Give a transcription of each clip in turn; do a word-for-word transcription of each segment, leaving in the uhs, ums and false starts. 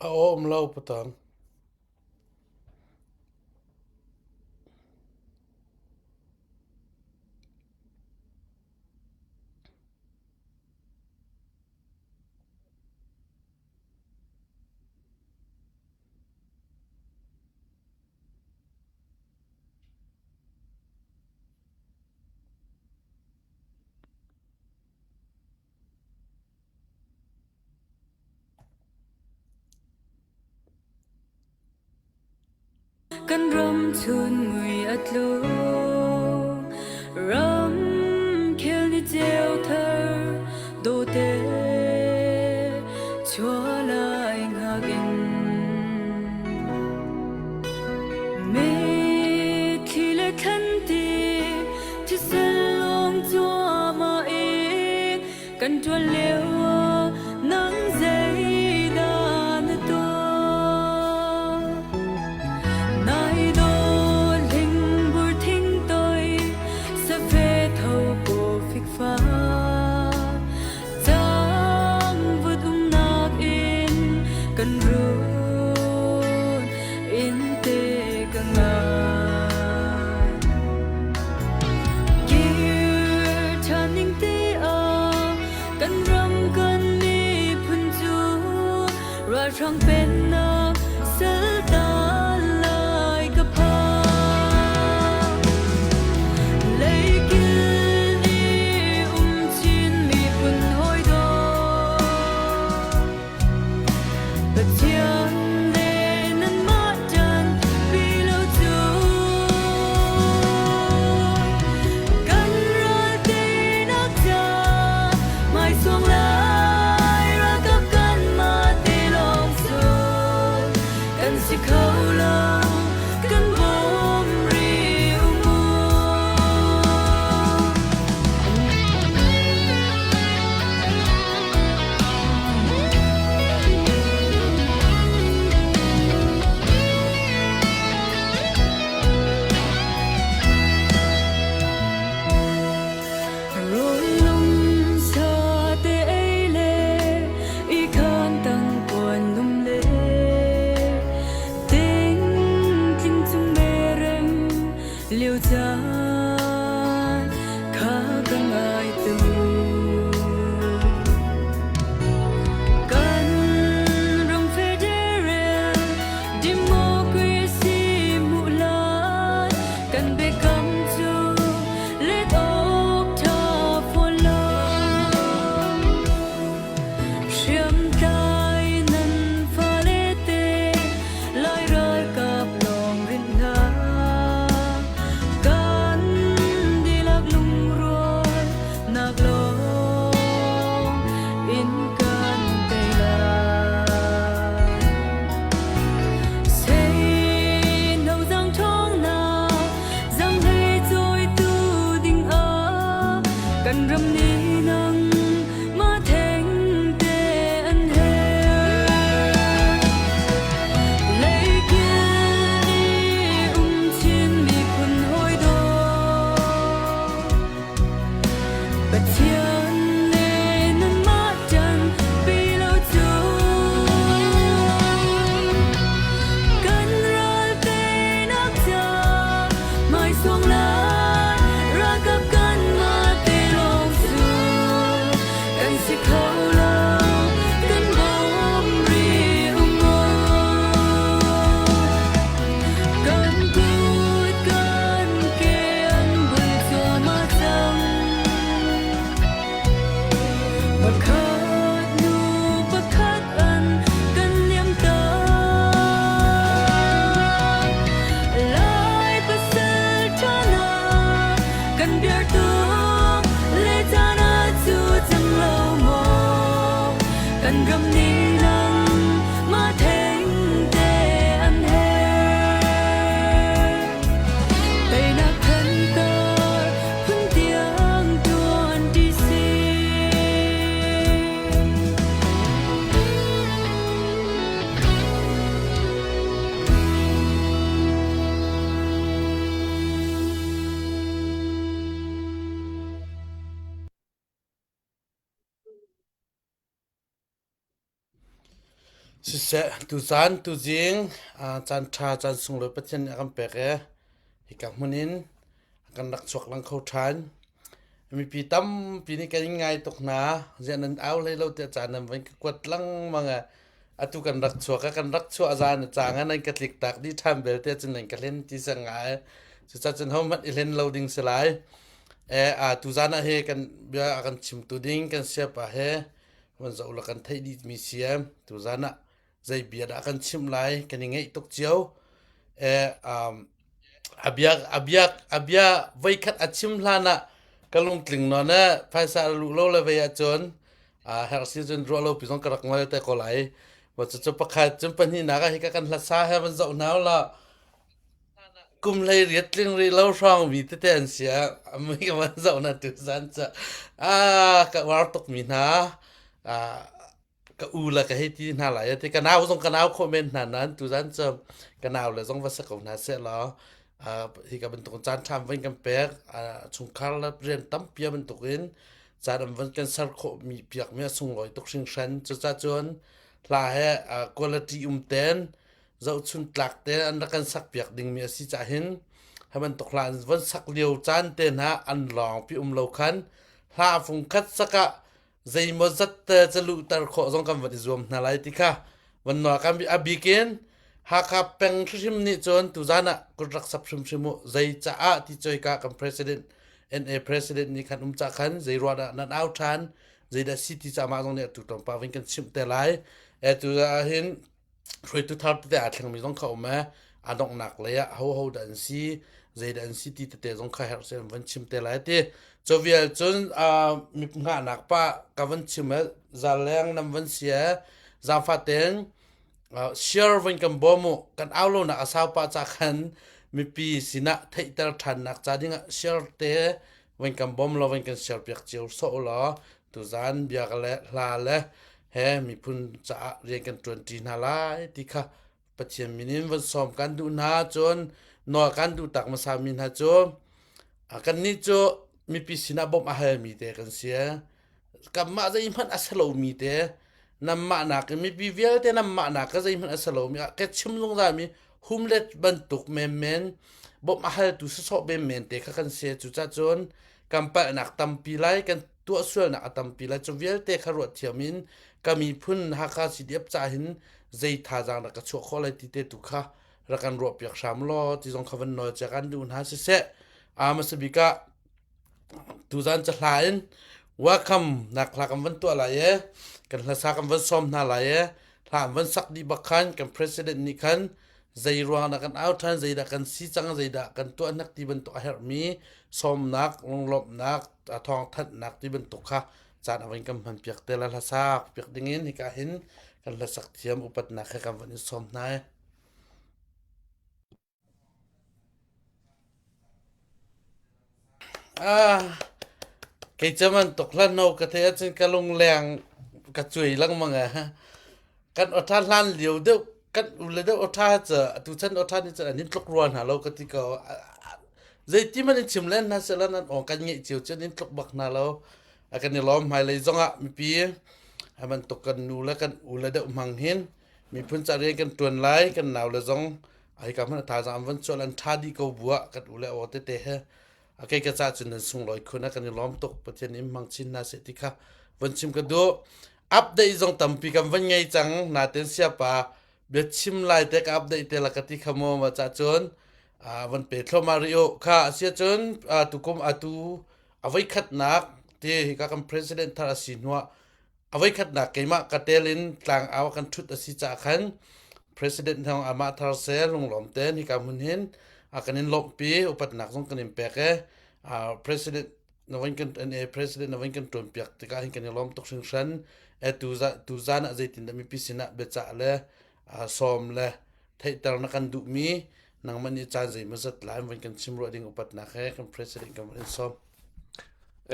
a om lo putang. Kan ram chun mui a tlu, ram khel ni ceu thar, dote chua lai ngakin, mitthli le thlanti thisen lawng cuahmah in kan tuan leu a, nang zeidah na tuah? Nai dawt hlingbur thingtawi, safe tho paw fikfa, cangvut umnak in kan run in te ka ngai. Kir ṭhan ning te a kan ram kan miphun cu ralhrang pennak sal ta lai ka pha. Leikil i um chin miphun hawi dawh, Pathian le nanmah ṭanpi lo cu kan ral te nak ca hmaisuang lai, ralkap kanmah te lawng cu kan si kho lo, kan bawm rih u mu. Rawl lung sa te ei le i khan tang puan lum le teng tling cung me rem lio caan kha ka ngai tu. Kan ram federal democracy hmuh lai kan biakam cu let awk ṭha fawn lo. Hriamtlai nan fale te lai ralkap lawng rinh hna, kan dihlak lungrual nak lawng in kan tei lai. Seino zang ṭhawngnak zang hlei cawitu dingah kan ram nih nangmah thengte an hel. Leikil i um chin miphun hawi dawh, Pathian le nanmah ṭanpi lo cu kan ral te nak ca hmaisuang lai, ralkap kanmah te lawng cu kan si kho lo, kan bawm rih u mu. Kan kut kan ke an bul cuahmah cang. Pakhat hnu pakhat an kan liam ta. Lai pasal ṭhan ah kan biar tuk le caan ah cu cang lo maw? Siseh, tuzan, tuzing, aa, caan ṭha, caan sunglawi Pathian nih a kan pek e. Hika hmun in a kan rak chuak lang kho ṭhan. Mipi tampi nih kan in ngai tuk hna, ziah nan au hlei lo tiah caan nan van ka kuat lengmang e. Atu kan rak chuak a, kan rak chuah zan a cang a nan ka tliktak dih ṭhan belte cun nan ka hlen ti si ngai. Cucaah cun hohmanh i hlen lo ding si lai. E, aa, tuzan ah he kan bia a kan chimtu ding kan siapa he van zoh ula kan theih dih mi si e. Tuzan ah zei bia dah kan chimh lai kan i ngeih tuk cio. E, um, a bia, a bia, a bia voikhat a chim hlan ah ka lungtling nawn e, phaisa a luh lo le vei ahcun, aa, herh si cun ruah lo pi zong ka rak ngol te ko lai. Wa cu cu pakhat cun pahnihnak ah hika kan hlasa he van zoh hna ula. Kum hlei riat tling rih lo hrawng mi tete an si ah, a mi ka van zoh hna tuzan cu, aa, ka uar tuk mi hna, aa, ka u le ka hei ti hna lai. Ati ka nau zong ka nau khawh men hna nan tuzan cu ka nau le zong va si ko hna seh law, aa, hika bantuk caan ṭha van kan pek, aa, chungkhar le rian tampi a bantuk in caan an van kan ser khawh mi piak mi a sunglawi tuk hringhran. Cucaah cun hla he, aa, quality um ten zohchunh tlak te an rak kan sak piak dingmi a si caah hin, hi bantuk hla an von sak lio caan te hna an lawng pi um lo khan hla a fungkhat sak ah zeimaw zat te caluhter khawh zong kan van i zuam hna lai ti kha van nawl kan a bik in, Hakha peng hrimhrim nih cun tuzan ah kut rak sap hrimhrim uh. Zei caah ti cuai ka kan president, N A president nih khan um caah khan zei ruah dah nan au ṭhan, zeidah si ti caah mah zong nih atu tlawmpal van kan chimh te lai. E, tu ah hin hruaitu thar tete aa thlengmi zong kha um e, a donghnak lei ah hoho dah an si, zeidah an si ti tete zong kha herh seh an van chim te lai ti. Cu vial cun, aa, mi hngahnak pa ka van chim e, zaleng nan van si e, zaangfah tein, aa, share van kan bawm uh, kan au lonak a sau pah caah khan mipi sinah theihter ṭhannak ca dingah share te van kan bawm law van kan share piak cio sawh u law, tuzan bia ka le hla le he miphun caah rian kan ṭuanṭi hna lai ti kha Pathian min in van sawm kan duh hna, cun nawl kan duh tak hmasa mi hna cu, a, kannih cu mipi sinah bawmh a halmi te kan si. Kanmah zeihmanh a si lomi te, nanmah nakin mipi vialte nanmah nakin zeihmanh a si lomi, a, ka chim zungzalmi humlet bantuk menmen, bawmh a haltu sisawh menmen te kha kan si. Cucaah cun kan palhnak tampi lai, kan tuahsualnak a tampi lai. Cu vialte kha ruahthiam in ka miphun Hakha C D F caah hin zei thazaang dah ka chuah khawh lai ti te tu kha rak kan ruahpiak hram law ti zong kha van nawl cia kan duh hna siseh. Aa, hmasa bik ah tuzan cu hla in welcome nak hla kan van tuah lai e, kan hlasa kan van sawm hna lai e, hla an van sak dih bak khan kan president nih khan zei ruang dah kan au ṭhan, zeidah kan si cang, zeidah kan tuah hnak ti bantuk a herhmi sawmnak, lunglawmhnak, a thawngthanhnak ti bantuk kha caan a van kan hman piak te lai, hlasak piak ding in hika hin kan hlasak thiam upatnak he kan van in sawm hna e. Ah, kei caman tuk hlan hno ka theih ahcun ka lungleng ka cuai lengmang e. Kan awṭha hlan lio deuh, kan u le deuh awṭha cu, atu chan awṭha nih cun an in tluk rua hna lo ka ti ko. Zeiti man in chim len hna sehlaw, nan awng kan ngeih cio cun in tluk bak hna lo. A kan i lawm hmailei zongah mipi, a bantuk kan nu le kan u le deuh hmang hin miphun ca rian kan ṭuan lai, kan nau le zong a hika hmanh a thazaang an van chuah le an ṭha dih ko bu ah kan u le aw tete he a kei ka caah cun nan sunglawi khun a kan i lawm tuk. Pathian in hmang chin hna seh ti kha van chim ka duh. Update zong tampi kan van ngei cang, naten siapa bia chim lai te ka update te la ka ti kha maw, mah caah cun, aa, van pe thluahmah rih uh kha a si ahcun, aa, tukum atu a voikhatnak ti hika kan president thar a si hnuah a voikhatnak keimah ka tel in tlang au a kan ṭhut a si caah khan president hna amah thar seh lunglawm tein hika hmun hin a kan in lawmhpi, upatnak zong kan in pek e. Aa, president na van kan, N A president na van kan ṭuanpiak tikah hin kan i lawm tuk hringhran. E, tuza-, tuzan ah zeitindah mipi sinah biacah le, aa, sawm le theihter na kan duhmi nangmah nih caan zeimawzat lai an van kan chim ruah ding upatnak he kan president kan van in sawm.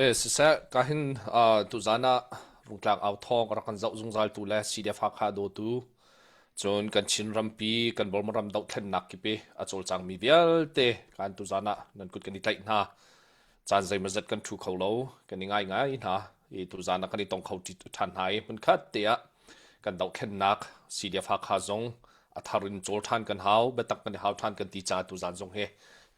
E, siseh, ka hin, aa, tuzan ah Rungtlang au thawng rak kan zoh zungzaltu le C D F Hakha dawtu, cun kan Chin rampi, kan Burma ram dohthlennak kip i a cawlcangmi vialte kan tuzan ah nan kut kan i tlaih hna. Caan zeimawzat kan ṭhu kho lo, kan i ngaingai hna. I tuzan ah kan i tong kho ṭi ṭhan hna i hmunkhat te ah kan dohthlennak, CDF Hakha zong a thar in cawl ṭhan kan hau, biatak kan i hau ṭhan kan ti caah tuzan zong hi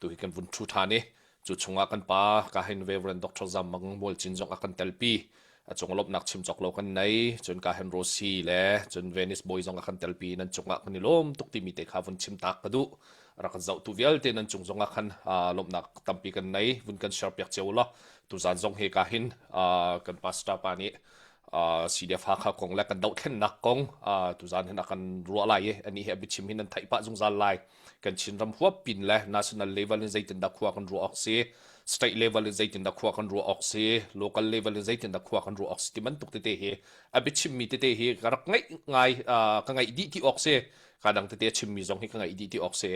tu hi kan vun ṭhu ṭhan i, cu chungah kan pa, ka hin Reverend Doctor Zam Mang Mual Cin zong a kan telpi, a cung lawmhnak chim cawk lo kan nei, cun ka hin Rosie le cun Venice Bawi zong a kan telpi, nan cungah kan i lawm tuk timi te kha vun chim tak ka duh. A rak kan zohtu vialte nan cung zongah khan, aa, lawmhnak tampi kan nei, vun kan share piak cio law. Tuzan zong hi ka hin, aa, kan pastor pa nih, aa, CDF Hakha kong le kan dohthlennak kong, aa, tuzan hin a kan ruah lai i, anih hi a biachim hi nan theih pah zungzal lai. Kan Chin ram huap pin le national level in zeitindah khua kan ruah awk si, state level in zeitindah khua kan ruah awk si, local level in zeitindah khua kan ruah awk si ti bantuk tete hi a biachimmi tete hi ka rak ngaih ngai, aa, ka ngaih dih ti awk si. Ka dang tete a chimmi zong hi ka ngaih dih ti awk si.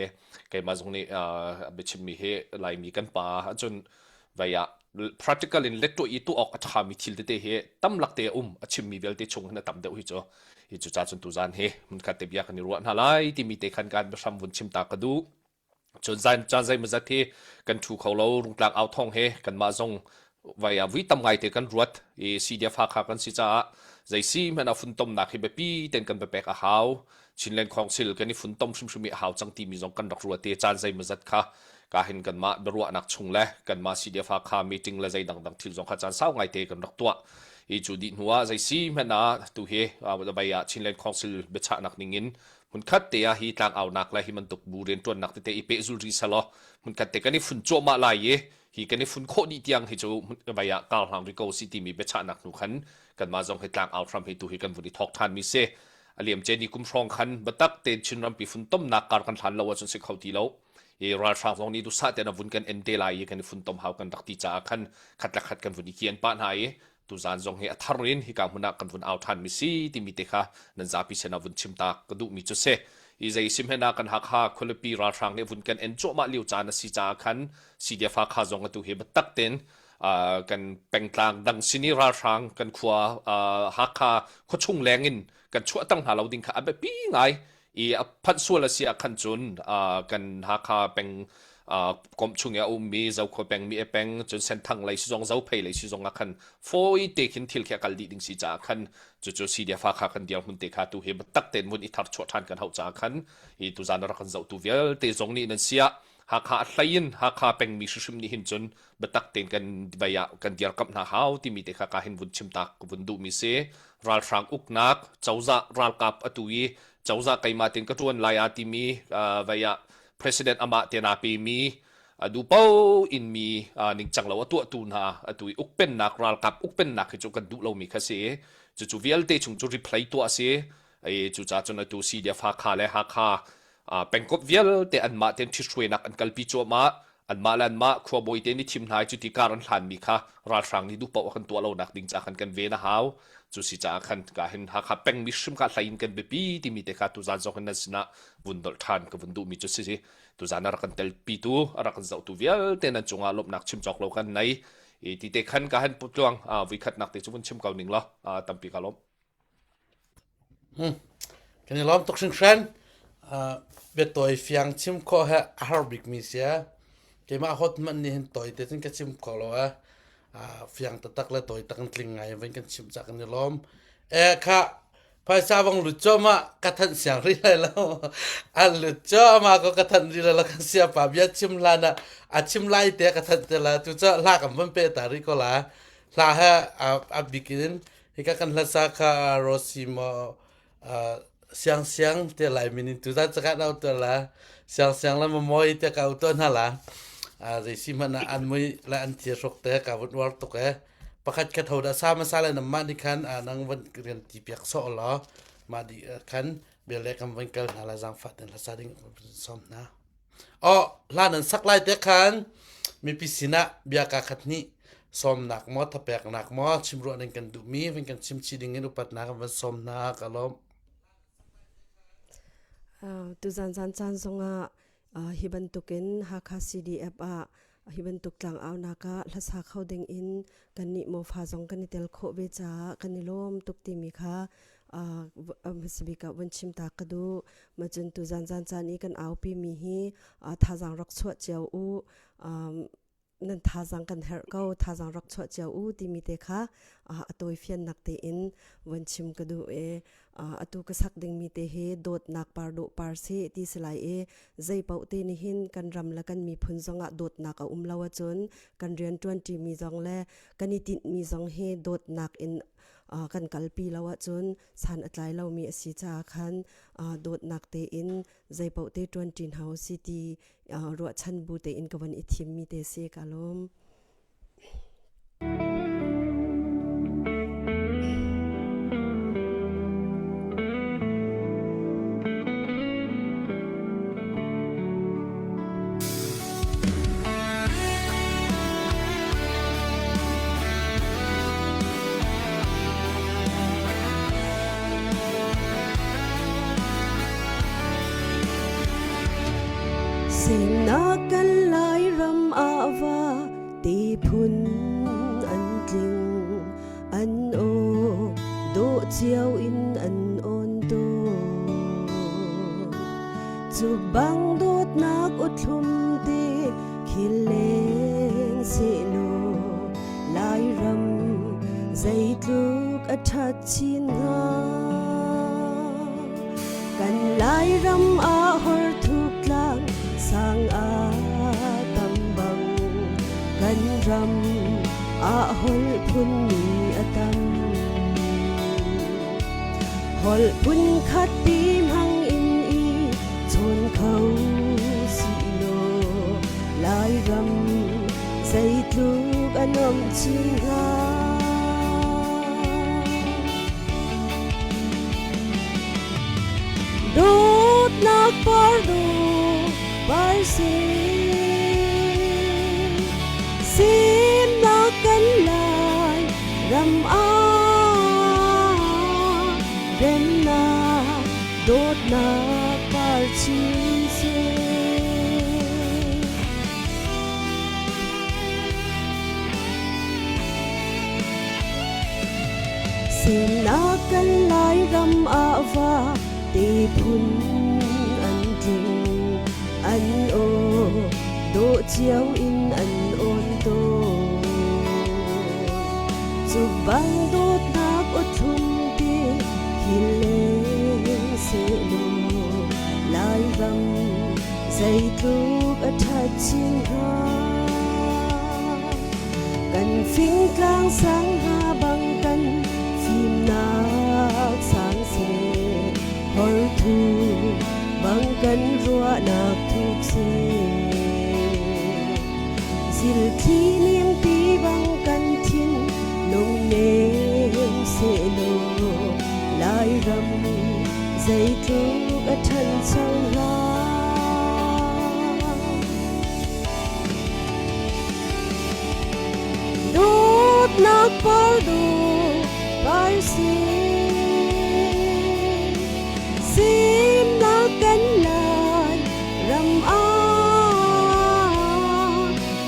Keimah zong nih, aa, a biachimmi hi Laimi kan pa a cun vai ah practical in let tuah i tuah awk a ṭhami thil tete hi tamlak te a um, a chimmi vialte chung hin a tam deuh hi cu. Hi cucaah cun tuzan hi hmunkhat te bia kan i ruah hna lai timi te khan kan biahram vun chim ta ka duh. Cun zan, caan zeimawzat hi kan ṭhu kho lo, Rungtlang au thawng hi kanmah zong vai ah vui tam ngai te kan ruat i, CDF Hakha kan si caah zei si hmanh ah funtomnak hi biapi tein kan biapek a hau. Chinland Council kan i funtom hrimhrim i a hau cang timi zong kan rak ruat i, caan zeimawzat kha ka hin kanmah biaruahnak chung le kanmah CDF Hakha meeting le zei dangdang thil zong kha caan sau ngai te kan rak tuah i, cu dih hnu ah zei si hmanh ah tu hi, aa, vai ah Chinland Council biachahnak ningin hmunkhat te ah hi tlangaunak le hi bantuk bu rianṭuannak tete i pehzul rih seh law, hmunkhat te kan i fun cuahmah lai i, hi kan i fun khawh dih tiang hi cu hmun-, vai ah kar hlang rih ko si timi biachahnak hnu khan kanmah zong hi tlangau hram hi tu hi kan vun i thawk ṭhanmi si. A liamcia nikum hrawng khan biatak tein Chin rampi funtomnak kar kan hlan lo ahcun si kho ti lo. I ralhrang zong nih duhsah tein a vun kan en te lai i kan i funtom hau kan rak ti caah khan khat le khat kan vun i kian pah hna i, tuzan zong hi a thar in hika hmun ah kan vun au ṭhanmi si timi te kha nan zapi sin ah vun chim ta ka duhmi cu si. I zei si hmanh ah kan Hakha khualipi ralhrang nih vun kan en cuahmah lio caan a si caah khan CDF Hakha zong atu hi biatak tein, aa, kan pengtlang dang sin i ralhrang kan khua, aa, Hakha khuachung leng in kan chuahtang hna lo ding kha a biapi ngai. I a phanh sual a si ah khan cun, aa, kan Hakha peng, aa, komh chung i a ummi Zokhua pengmi a peng, cun Senthang lei si zong, Zophei lei si zong ah khan fawi te khin thil khi a kal dih ding si caah khan cucu CDF Hakha kan dirhmun te kha tu hi biatak tein vun i thar chuah ṭhan kan hauh caah khan i tuzan a rak kan zohtu vialte zong nih nan si ah Hakha a hlei in Hakha pengmi hrimhrim nih hin cun biatak tein kan vai ah kan dirkamh hna hau timi te kha ka hin vun chim tak ka vun duhmi si. Ralhrang uknak, cozah ralkap atu i cozah keimah tein ka ṭuan lai aa timi, aa, vai ah President amah tein aa pemi, a duh paoh in mi, aa, ningcang lo a tuahtu hna, atu i ukpennak, ralkap ukpennak hi cu kan duh lomi kha si. Cucu vialte chung cu reply tuah a si. Ei, cucaah cun atu CDF Hakha le Hakha, aa, pengkomh vialte anmah tein ṭhithruainak an kalpi cuahmah, anmah le anmah khuabawi tein i thim hna i cuti kar an hlanmi kha ralhrang nih duh paoh a kan tuah lonak ding caah khan kan ve na hau. Cu si caah khan ka hin Hakha pengmi hrim kha hlei in kan biapi timi te kha tuzan zong hin nan sinah vun dolh ṭhan ka vun duhmi cu si. Tuzan a rak kan telpitu, a rak kan zohtu vialte nan cungah lawmhnak chim cawk lo kan nei. I, ti te khan ka hin putluang, aa, voikhatnak te cu vun chim ko ning law, aa, tampi ka lawm. Hmm. Kan i lawm tuk hringhran. Aa, biatawi fiang chim khawh he a har bikmi si a. Keimah a hot hmanh nih hin tawi te cun ka chim kho lo a. Aa, fiang taktak le tawi tak in tling ngai in kan chim caah kan i lawm. Eh, kha, phaisa vang lut cuahmah ka thanh siang rih lai lo. A lut cuahmah ko ka thanh rih lai lo, kan siapa bia chim hlan ah a chim lai te ka thanh te la. Tu cu hla kan van peh ta rih ko la. Hla he a, a bik in hika kan hlasa kha, aa, Rosie maw, aa, Siang Siang te Laimi nih tu zan cakah na auh tuah la. Siang Siang le Mamawi te ka auh tuah hna la. Aa, zei si hmanh ah an mui le an thir hruk te ka vun uar tuk e. Pakhat khat ho dah sa masa le nanmah nih khan, aa, nang van rian ti piak sawh law. Mah dih, aa, khan bia le kan van kal hna la, zaangfah tein hlasa ding kan sawm hna. Aw, hla nan sak lai te khan mipi sinah bia ka khat hnih sawmnak maw, thapeknak maw, chim ruah ning kan duhmi, van kan chim chih ding in upatnak kan van sawm hna ka lawm. Aa, tuzan zan caan zongah, aa, hi bantukin Hakha CDF ah hi bantuk tlangaunak ah hlasa kho ding in kannih mawfa zong kan i tel khawh ve caah kan i lawm tuk timi kha, aa, v-, aa, hmasabik ah vun chim ta ka duh. Macun tuzan zan caan i kan aupi mi hi, aa, thazaang rak chuah cio u. Aa, nan thazaang kan herh ko, thazaang rak chuah cia u timi te kha, aa, a tawifiannak tein van chim ka duh e. Aa, atu ka sak ding mi te hi dawtnak par dawh par si ti si lai e. Zeipaoh te nih hin kan ram le kan miphun zongah dawtnak a um lo ahcun kan rian ṭuanṭi mi zong le kan i tinh mi zong hi dawtnak in, aa, kan kalpi lo ahcun san a tlai lomi a si caah khan, aa, dawtnak tein zeipaoh te ṭuanṭi hna u si ti, aa, ruahchan bu tein ka van i thimmi te si ka lawm. Semnak kan Lairam ah va tephun an tling, an aw dawh cio in an awn tawn. Cubang dawtnak utthlum te khil leng sehlaw, Lairam zeitluk a ṭhat chin hnga. Kan Lairam ah horthuk tlang sang a tam bang, kan ram ah holh phun mi a tam. Holh phun khat pi hmang in i chawn kho si law, Lairam zeitluk a nuamh chin hnga. Dawtnak par dawh par si. Semnak kan Lairam ah remnak dawtnak par chin seh. Semnak kan Lairam ah va tephun an tling, an aw dawh cio in an awn tawn. Cubang dawtnak utthlum te khil leng sehlaw, Lairam zeitluk a ṭhat chin hnga. Kan fingtlang sang hna bang, kan fimnak sang seh, horthuk bang kan ruahnak thuk seh, zilthli niampi bang kan thinlung nem sehlaw, Lairam zeitluk a ṭhancho hlah. Dawtnak par dawh par si. Semnak kan Lairam ah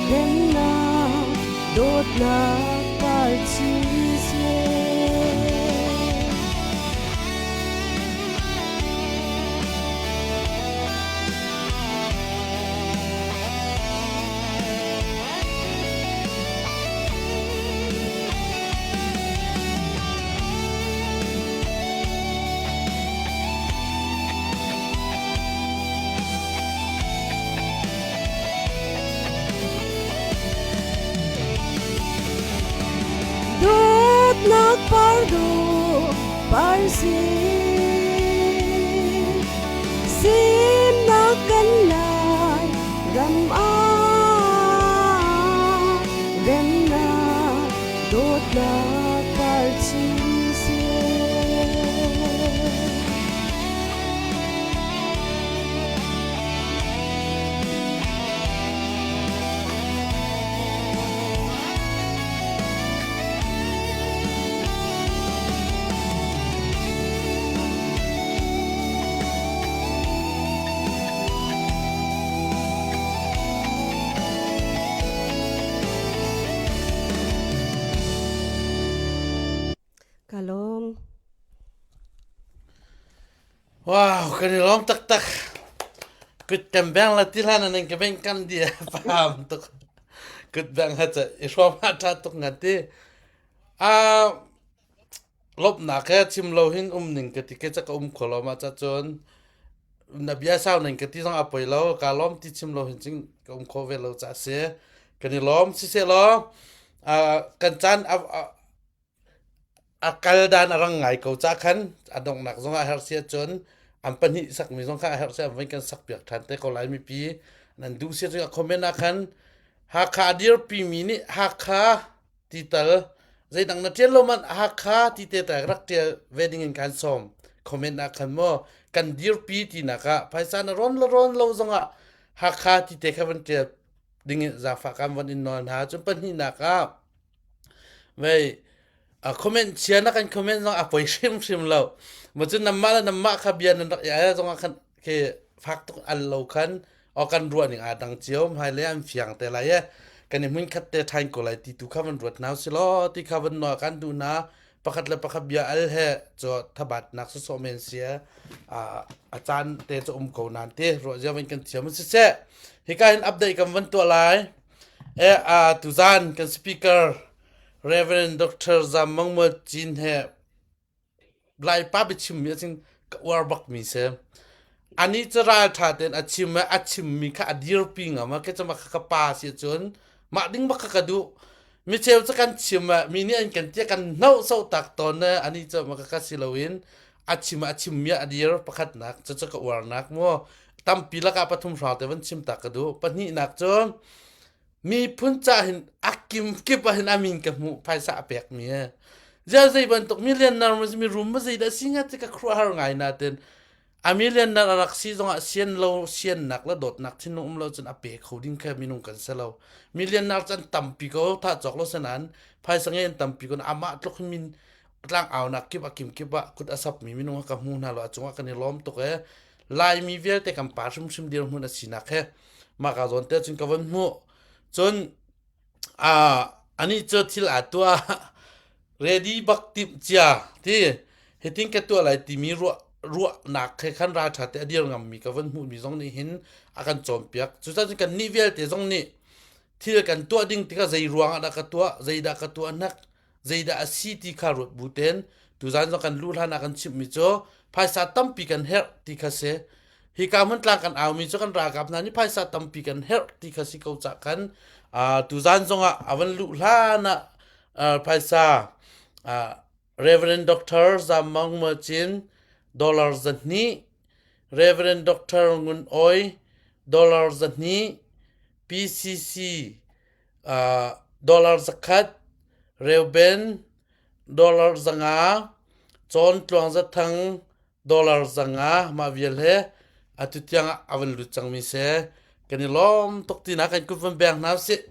remnak dawtnak par chin seh. Dawtnak par dawh par si. Semnak kan Lairam ah remnak dawtnak par chin seh. Ka lawm. Wow, kan i lawm taktak. Kut kan beng la ti hlan in ka beng kan dia paham tuk. Kut beng ha ca i hrawm ha ṭha tuk ngan ti. A, lopnak he chim lo hin um ning ka ti, kei ca ka um kho lo ma ca cun na bia sau ning ka ti zong a poi lo, ka lawm ti chim lo hin cing ka um kho ve lo ca si. Kan i lawm siseh law, a, kan caan a, a, a kal dan a rang ngai ko ca khan a donghnak zong a herh si ahcun an pahnih sakmi zong kha a herh si, an van kan sak piak ṭhan te ko lai mipi nan duh si ahcun a comment ah khan Hakha a dirpi mi nih Hakha tital, zeidah na ṭial lo man Hakha ti te ta rak ṭial ve ding in kan sawm. Comment ah khan maw, kan dirpi tinak ah phaisa na rawn lo, rawn lo zong ah Hakha ti te kha van ṭial ding in zafa kan van in nawl hna. Cun pahnihnak ah vei, a, comment chia na kan comment zong a poi hrimhrim lo. Ma cun nanmah le nanmah kha bia nan rak ya zong ah khan ke fak tuk al lo khan aw kan ruah ning a dang cio, hmai le an fiang te lai e. Kan i hmun khat te ṭhan ko lai ti tu kha van ruat hna u si law, ti kha van nawl kan duh hna. Pakhat le pakhat bia al he cu thabatnak sawsawh men si e. A, a caan te cu um ko nan ti ruah zia van kan thiam u siseh. Hika hin update kan van tuah lai. E, a, tuzan kan speaker Reverend Doctor Zam Mang Mual Cin he Laipa biachimmi ahcun ka uar bakmi si. Anih cu ralṭha tein a chim, a chimmi kha a dirpi ngam a, kei cu mah kha ka pa si ahcun mah ding mah kha ka duh. Mi cheu cu kan chim ah, mi nih an kan ti ah kan hnawh so tak tawn ah, anih cu mah kha ka si loin a chim ah, a chimmi ah a dir pakhatnak, cucu ka uarnak maw. Tampi lakah pathum hrawng te van chim tak ka duh. Pahnihnak cu miphun ca hin a kimkip ah hin a min ka hmuh, phaisa a pekmi he. Zia zei bantuk millionaire maw, mi rum maw, zeidah si hnga ti ka khuaruahhar ngai nain, a millionaire a rak si zongah sian lo, siannak le dawtnak thinlung um lo cun a pe kho ding kha minung kan si lo. Millionaire cu an tampi ko, thah cawk lo si nain, phaisa ngei an tampi ko, amah tluk hin min tlang aunak kip a kimkip ah kut a sapmi minung ka hmu hna lo, a cungah kan i lawm tuk e. Laimi vialte kan pa hrimhrim dirhmun a sinak he mah ka zawn te cun ka van hmuh. Cun, aa, anih cu thil aa tuah, ready bak timh cia ti, hitin ka tuah lai timi ruah, ruahnak he khan ralṭha te a dir ngammi ka van hmuhmi zong nih hin a kan cawnpiak. Cucaah cun kannih vialte zong nih thil kan tuah ding tikah zei ruangah dah ka tuah, zeidah ka tuah hnak, zeidah a si ti kha ruat bu tein tuzan zong kan luh hlan ah kan chimhmi cu phaisa tampi kan herh ti kha si. Hika hmun tlang kan aumi cu kan ralkap hna nih phaisa tampi kan herh ti kha si ko caah khan, aa, tuzan zongah a van luh hlan ah, aa, phaisa, aa, Reverend Doctor Zam Mang Mual Cin, dollar zahnih, Reverend Doctor Ngun Awi, dollar zahnih, P C C, aa, dollar zakhat, Reuben, dollar zanga, Cawn Tluang Zathang, dollar zanga, mah vial he atu tiangah a van lut cangmi si. Kan i lawm tuk tinak kan kut van beng hna u sih.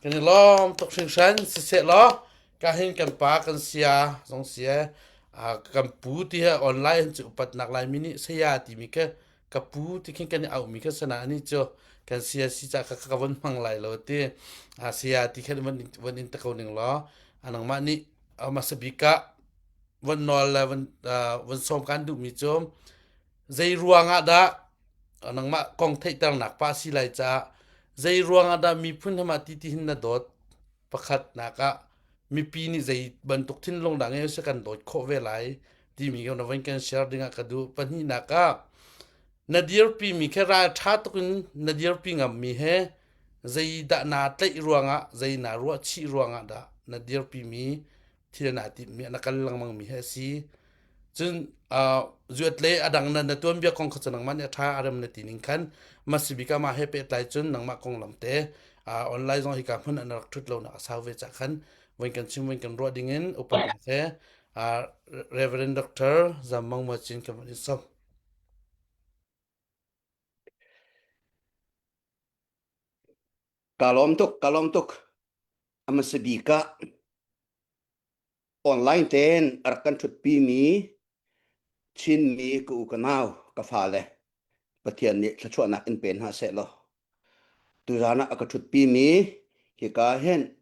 Kan i lawm tuk hringhran siseh law, ka hin kan pa kan saya zong si e. Aa, kan pu ti he online hin cu upatnak Laimi nih saya timi kha ka pu ti khin kan i auhmi kha si nain anih cu kan saya si caah kha ka van hmang lai lo ti. Aa, saya ti khan van, van in ta ko ning law. Aa, nangmah nih, aa, masa bik ah van nawl le van, aa, van sawm kan duhmi cu zei ruangah dah, aa, nangmah kong theihternak pa a si lai caah zei ruangah dah miphun he mah titi hin na dawt pakhatnak ah mipi nih zei bantuk thinlung dah ngei si kan dawt khawh ve lai timi ko na van kan share dingah ka duh. Pahnihnak ah na dirpi mi kha ralṭha tukin na dirpi ngammi he zeidah na tlaih ruangah, zei na ruah chih ruangah dah na dirpi mi thil na timhmi ah na kal lengmangmi he a si. Cun, aa, zuat le a dang na, na tuanbia kong kha cu nangmah nih a ṭha a rem na ti ning khan masi bik ah mah he pehtlai cun nangmah kong lam te, aa, online zong hika hmun ah na rak ṭhut lonak a sau ve caah khan van kan chim, van kan ruah dingin upat he, aa, Reverend Doctor Zam Mang Mual Cin kan van in sawm. Ka lawm tuk, ka lawm tuk. A masa bik ah online tein a rak kan ṭhutpimi Chinmi ka u ka nau, ka fale, Pathian nih thluachuahnak in pe hna seh law. Tuzan ah a ka ṭhutpimi hika hin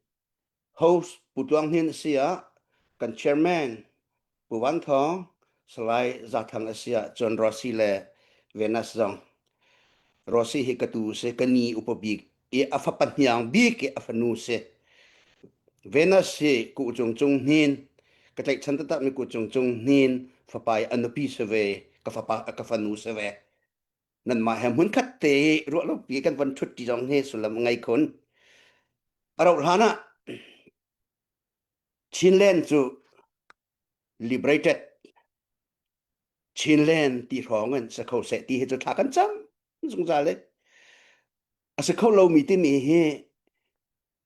host Pu Tluang Hnin a si ah, kan chairman Pu Van Thawng, Salai Za Thang a si ah, cun Rosie le Venus zong. Rosie hi ka tu si, ka ni upa bik i a fapa hniang bik i a fanu si. Venus hi kuh cungcung hnin, ka tlaih chan taktak mi kuh cungcung hnin, fapa i a nupi si ve, ka fapa, ka fanu si ve. Nanmah he hmun khat te ruah lo pi kan van thut ti zong hi sullam ngai khun. A rauh hlanah Chinland cu liberated, Chinland ti hrawng in sakho seh ti hi cu thla kan cam zungzal le. A sakho lo mi timi hi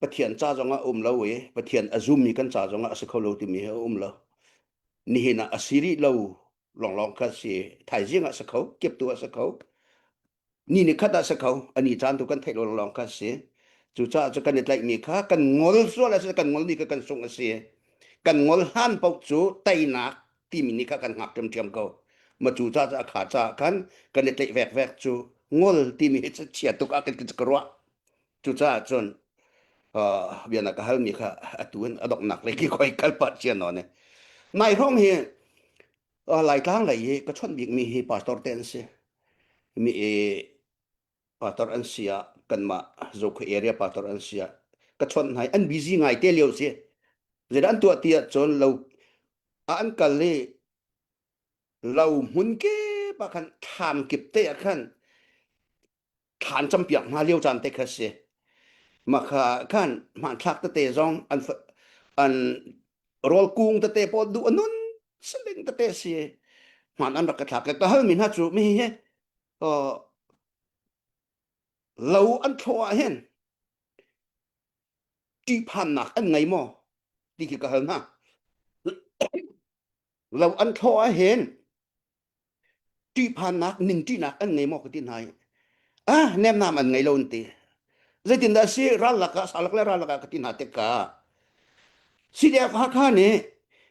Pathian ca zongah a um lo i Pathian a zummi kan ca zongah a sakho lo timi hi a um lo. Nihin ah a si rih lo lawnglawng kha si, thaizing ah sakho, kiptu ah sakho, ni nikhat ah sakho, a ni caan tu kan theih lo lawnglawng kha si. Cucaah cu kan i tlaihmi kha kan ngol sual a si, kan ngol ni kha kan sung a si. Kan ngol hlan paoh cu teinak timi ni kha kan hngak ṭhiamṭhiam ko. Ma cucaah cu a kha caah khan kan i tlaih vekvek cu ngol timi hi cu chia tuk ah kan ka ruah. Cucaah cun, aa, bia na ka halmi kha atu in a donghnak lei ki koi kal pah cia nawn e. Nai hrawng hi, aa, Laitlang lei hi ka chawnh bikmi hi pastor te an si. Mi i pastor an si ah, kanmah Zokhua area pastor an si ah ka chawnh hna i an busy ngai te lio si. Zeidah an tuah ti ahcun lo a an kal i lo hmun ke pah khan thlam kip te ah khan thlan campiak hna lio caan te kha si. Makha khan hmanthlak tete zong an fa-, an rawl kung tete pawl duh a nun siling tete si. Hman an rak ka thlak ka halmi hna cu mi hi, aw, lo an thlawh ah hin ṭihphannak an ngei maw ti khi ka hal hna. Lo an thlawh ah hin ṭihphannak, ningṭihnak an ngei maw ka ti hna i, a nemnam an ngei lo an ti. Zeitindah a si? Ral lakah, sa lak le ral lakah ka ti hna tikah C D F Hakha nih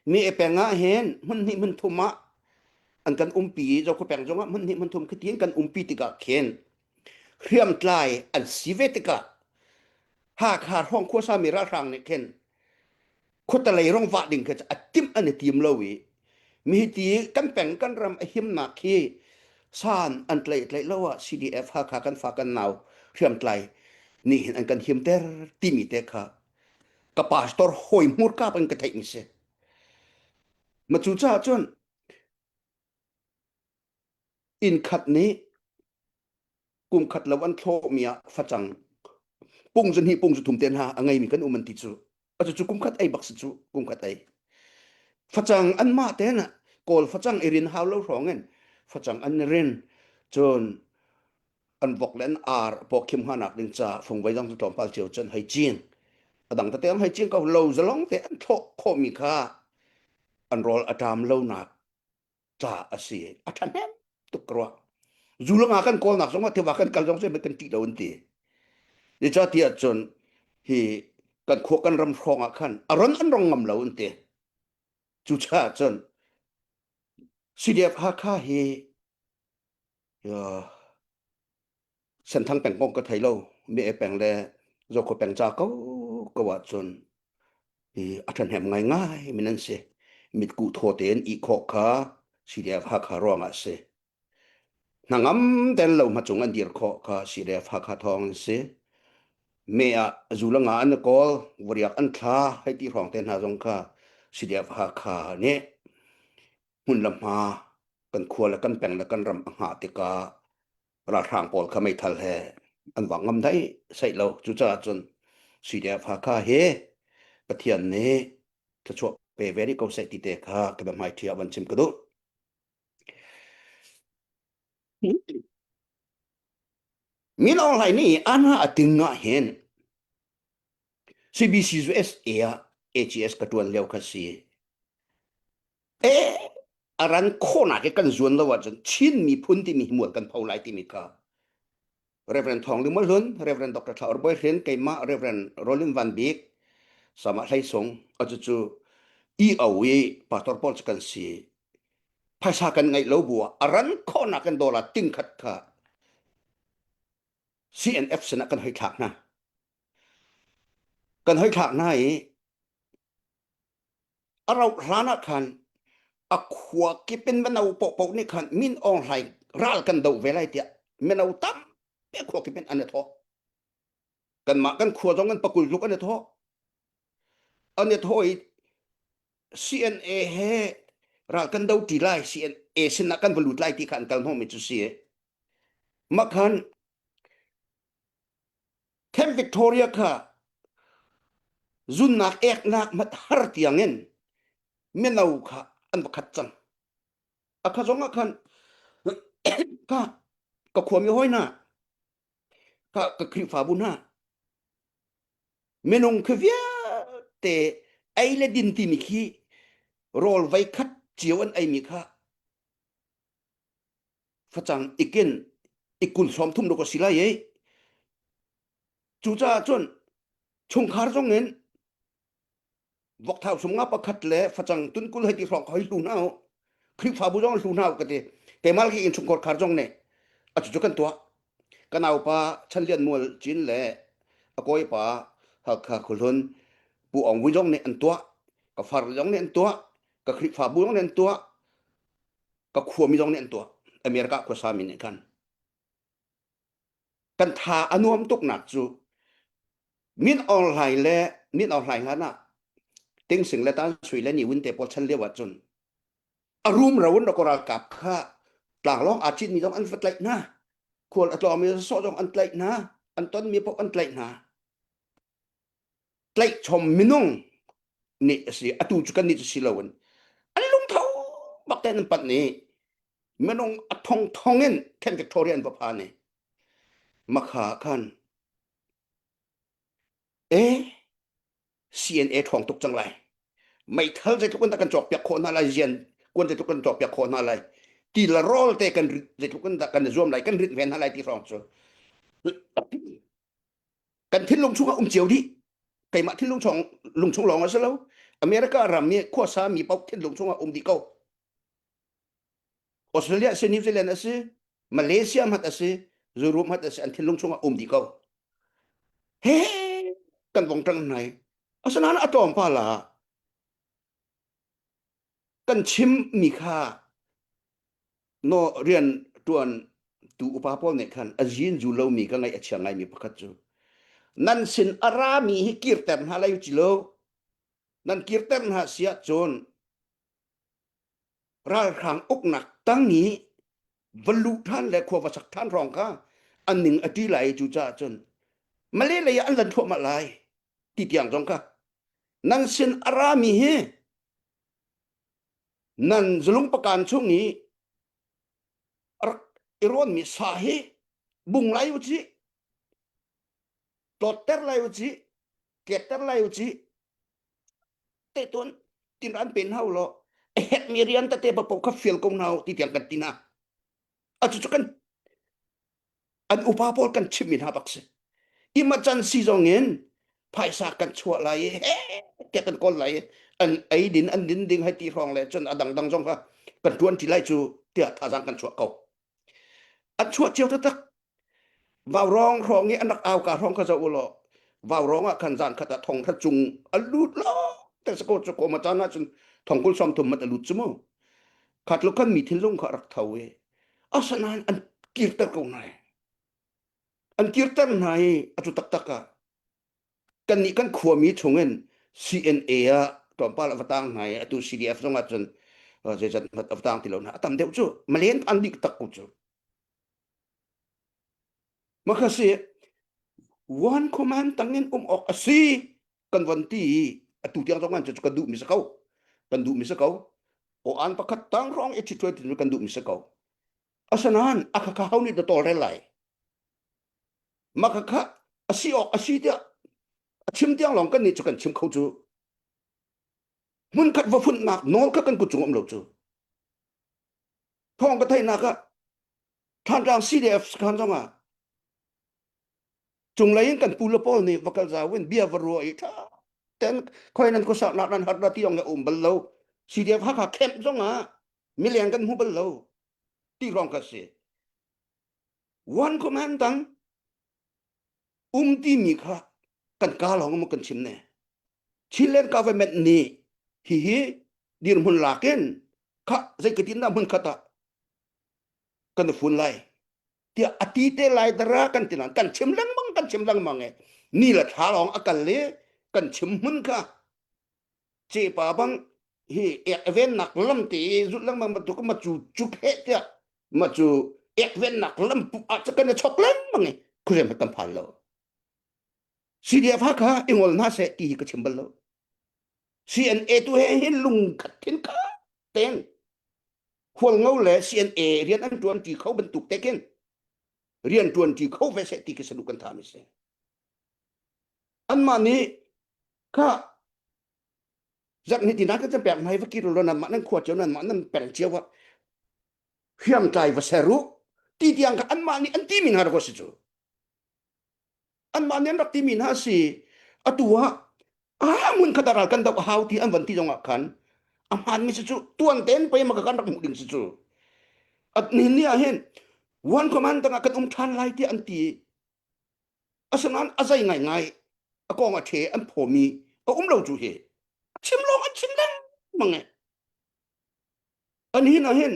mi e peng ah hin hmun hnih hmun thum ah an kan umpi, Zokhua peng zongah hmun hnih hmun thum khi ti an kan umpi tikah khin hriamtlai an si ve tikah Hakha hrawng khuasa mi ralhrang nih khin khuatelei rong vah ding khi a tim an i tim lo i, mi hi ti kan peng kan ram a himnak khi san an tlaih tlaih lo ah C D F Hakha kan fa kan nau hriamtlai nih hin an kan himter timi te kha ka pastor hawi hmurkap an ka theihmi si. Ma cucaah cun inn khat nih kum khat lo an thlawhmi ah facang pungzu hnih pungzu thum te hna a ngeimi kan um an ti cu. A cucu kum khat ei bak si cu, kum khat ei. Facang anmah te hna Kawl facang i rin hau lo hrawngin facang an rin. Cun an vok le an ar pawkhim hngahnak ding ca fungvoi zong cu tlawmpal cio cun hei cin. A dang tete zong hei cin ko lo zalong te an thlawh khawhmi kha an rawl a ṭam lonak ca a si. A ṭhahnem tuk ka ruah. Zu le nga kan kawlnak zong ah tiva kan kal zong cu kan ṭih lo an ti. Zeicahtiah cun hi kan khua kan ram hrawng ah khan a ron an rong ngam lo an ti. Cucaah cun C D F Hakha hi, aa, Senthang peng kong ka thei lo, mi e peng le Zokhua peng ca ko ko ahcun i a ṭhahnem ngaingai mi nan si. Mitkuh thaw tein i khawh kha C D F Hakha ruangah a si. Hnangam tein lo hmacung an dir khawh kha C D F Hakha thawng an si. Me ah zu le nga an i kawl, vuriak an thla, hei ti hrawng te hna zong kha C D F Hakha nih hmun le hma kan khua le kan peng le kan ram a hngah tikah ralhrang pawl kha meithal he an vak ngam dai saih lo. Cucaah cun C D F Hakha hi Pathian nih thluachuah pe ve rih ko seh ti te kha ka biahmaiṭhi ah van chim ka duh. Min Aung Hlaing nih an a ting ah hin C B C U S A ah A G S ka ṭuan lio kha si. E, a ran khawhnak i kan zuan lo ahcun Chin miphun timi hi mual kan pho lai timi kha Reverend Thawng Lim Maw Hlun, Reverend Doctor Thla Or Bawi Hrin, keimah Reverend Rolim Van Bik, Samah Hlei Sung, a cucu i au i pastor pawl cu kan si. Phaisa kan ngeih lo bu ah a ran khawhnak kan dollar ting khat kha C N F sinah kan hoithlak hna. Kan hoithlak hna i a rauh hlan ah khan a khua kip in mino pohpoh nih khan Min Aung Hlaing ral kan doh ve lai tiah mino tampi a khua kip in an i thawh. Kanmah kan khua zong an pakul tluk an i thaw. An i thaw i C N A he ral kan do ti lai, C N A sinah kan va lut lai ti kha an kal hnawm i cu si. Makhan Camp Victoria kha zunnak eknak hmat har tiangin mino kha an va khat cang. A kha zong ah khan ka, ka khuami hawi hna, ka, ka Khrihfabu hna, minung kha vialte ei le din timi khi rawl voi khat cio an eimi kha facang ikin i kul sawm thum dok a si lai ei. Cucaah cun chungkhar zongin vok thau sum nga pakhat le facang tun kul hei ti hrawng kha hoi hlu hna uh. Khrihfabu zong hlu hna uh ka ti. Keimah lak in chungkhar khar zong ne a cucu kan tuah. Ka naupa Chan Lian Mual Cin le a kawipa Halkha Khualhun Pu Aung Vui zong ne an tuah. Ka far zong ne an tuah. Ka Khrihfabu zong ne an tuah. Ka khuami zong ne an tuah. America khuasami ne khan kan tha a nuam tuknak cu Min Aung Hlaing le Min Aung Hlaing hlan ah Thein Sein le Than Shwe le Ne Win te pawl chan lio ahcun a rum ro in rak ralkap kha tlanglawng aa cinmi zong an va tlaih hna. Khual a tlawmi sawh zong an tlaih hna. An tonmi paoh an tlaih hna. Tlaihchom minung nih a si, atu cu kannih cu si loin an lungtho bak tein an panh i minung a thong thong in Camp Victoria an va phan i makha khan e C N A thawng tuk cang lai. Meithal zeitluk in dah kan cawkpiak khawh hna lai, zian kuan zeitluk kan cawkpiak khawh hna lai. Ti le rawl te kan rit zeitluk in dah kan zuam lai, kan rit ve hna lai ti hrawng cu kan thinlung chungah um cio dih. Keimah thinlung chung, lungchung lawng a si lo. America ram i khuasa mi paoh thinlung chungah um dih ko. Australia a si, New Zealand a si, Malaysia hmat a si, Europe hmat a si, an thinlung chungah um dih ko. He kan vong ṭang hna i asinain a tlawmpal ah kan chimmi kha naw rian ṭuan tu upa pawl nih khan a zin zu lomi ka ngaih a chia ngaimi pakhat cu nan sin a rami hi kirter hna lai u ci lo. Nan kirter hna si ahcun ralhrang uknak tang i va luh ṭhan le khua va sak ṭhan hrawng kha an ning a ṭi lai. Cucaah cun Malay lei ah an lan thuah mah lai ti tiang zong kha nan sin a rami hi nan zalung pakan chung i a rak i rawnmi sa hi bung lai u cih, tlawtter lai u cih, ketter lai u cih, te tuan tin ran pen hau law, a hetmi rian tete paoh kha fial ko hna u ti tiang kan ti hna. A cucu kan an upa pawl kan chimmi hna bak si. I macan si zongin phaisa kan chuah lai i he tiah kan kawl lai i an ei din an din ding hei ti hrawng le cun a dangdang zong kha kan ṭuan ṭi lai cu tiah thazaang kan chuah ko. An chuah cio taktak. Vaurawng hrawng i an rak au ka hrawng kha zoh u law, Vaurawng ah khan zan khat ah thong hra cung a lut lo. Te si ko cu khuama caan ah cun thong kul sawm thum hmat a lut cu mu. Khat lo khan mi thinlung kha a rak tho i asinain an kirter ko hna i an kirter hna i a cu taktak ah kannih kan khuami chungin C N A ah tlawmpal a va tang hna i atu C D F zong ah cun, uh, zeizat hmat a va tang ti lo hna a tam deuh cu Malen an dik tak ko cu. Makha si one command tangin um awk a si kan von ti i atu tiang zong an cu kan duhmi si ko. Kan duhmi si ko. Aw an pakhat tang hrawng i ṭhit ṭhuai ti kan duhmi si ko. Asinain a kha kha ho nih dah tawlrel lai. Makha kha a si awk a si tiah a chim tiang lawng kannih cu kan chim kho cu. Hmunkhat va funhnak nawl kha kan kut cung um lo cu. Thawng ka theihnak ah Thantlang C D F khan zongah cunglei in kan pu le pawl nih va kal zau in bia va ruah i ṭha ten khoi nan khuasak nak nan har dah ti awng a um bal lo. C D F Hakha camp zongah mileng kan hmu bal lo ti hrawng kha si. One command tang um timi kha kan ka lawng maw kan chim ne. Chinland government nih hihi dirhmun lak in kha zei ka tindah hmun khat ah kan fun lai tiah a ti te lai dara kan ti nan kan chim lengmang, kan chim lengmang e. ni la tha lawng a kal le kan chim hmun kha, cepa bang hi ek a vennak lam te zut lengmang bantuk a macu cuk heh tiah, macu ek vennak lam puh ah cu kan i chok lengmang i khuazei hmanh kan phan lo. C D F Hakha i ngol hna seh ti hi ka chim bal lo. C N A tu he hin lungkhat thin ka ten Hualngo le C N A rian an ṭuan ṭi kho bantuk tekin rian ṭuan ṭi kho ve seh ti khi saduh kan thahmi si. Anmah nih kha zarh hnih tinak kan pek hna i va kir lo, nanmah nan khua cio, nanmah nan peng cio ah hriamtlai va ser uh ti tiang kha anmah nih an timi hna rak si cu. Anmah nih an rak timi hna a si. Atu ah, a hmun khat ah ral kan doh a hau ti an van ti zongah khan a hmaanmi si cu, tuan tein pei maka kan rak hmuh ding si cu. A nihin ni ah hin one command tangah kan um ṭhan lai tiah an ti. Asinain a zei ngaingai a kong a ṭhe an phawmi a um lo cu hi. A chim lawng an chim lengmang e. An hin ah hin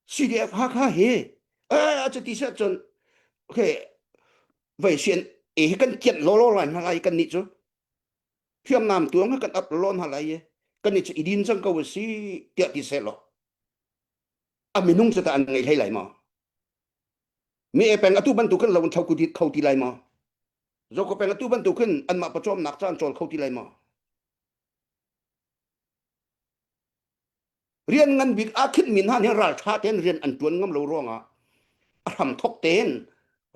C D F Hakha hi, a, a cu ti seh cun, okay, voi sian e hi kan kianh lawlaw lai hna lai kan nih cu. Hriamnam tuang hi kan ap lawlaw hna lai i kan nih cu i din cang ko a si tiah ti seh law. A minung cu ta an ngei hlei lai maw? Mi e peng atu bantukin lo an tho ko ti, kho ti lai maw? Zokhua peng atu bantukin anmah pawcawmnak ca an cawl kho ti lai maw? Rian ngan bik aa khinhmi hna nih ralṭha tein rian an ṭuan ngam lo ruangah a hramthawk tein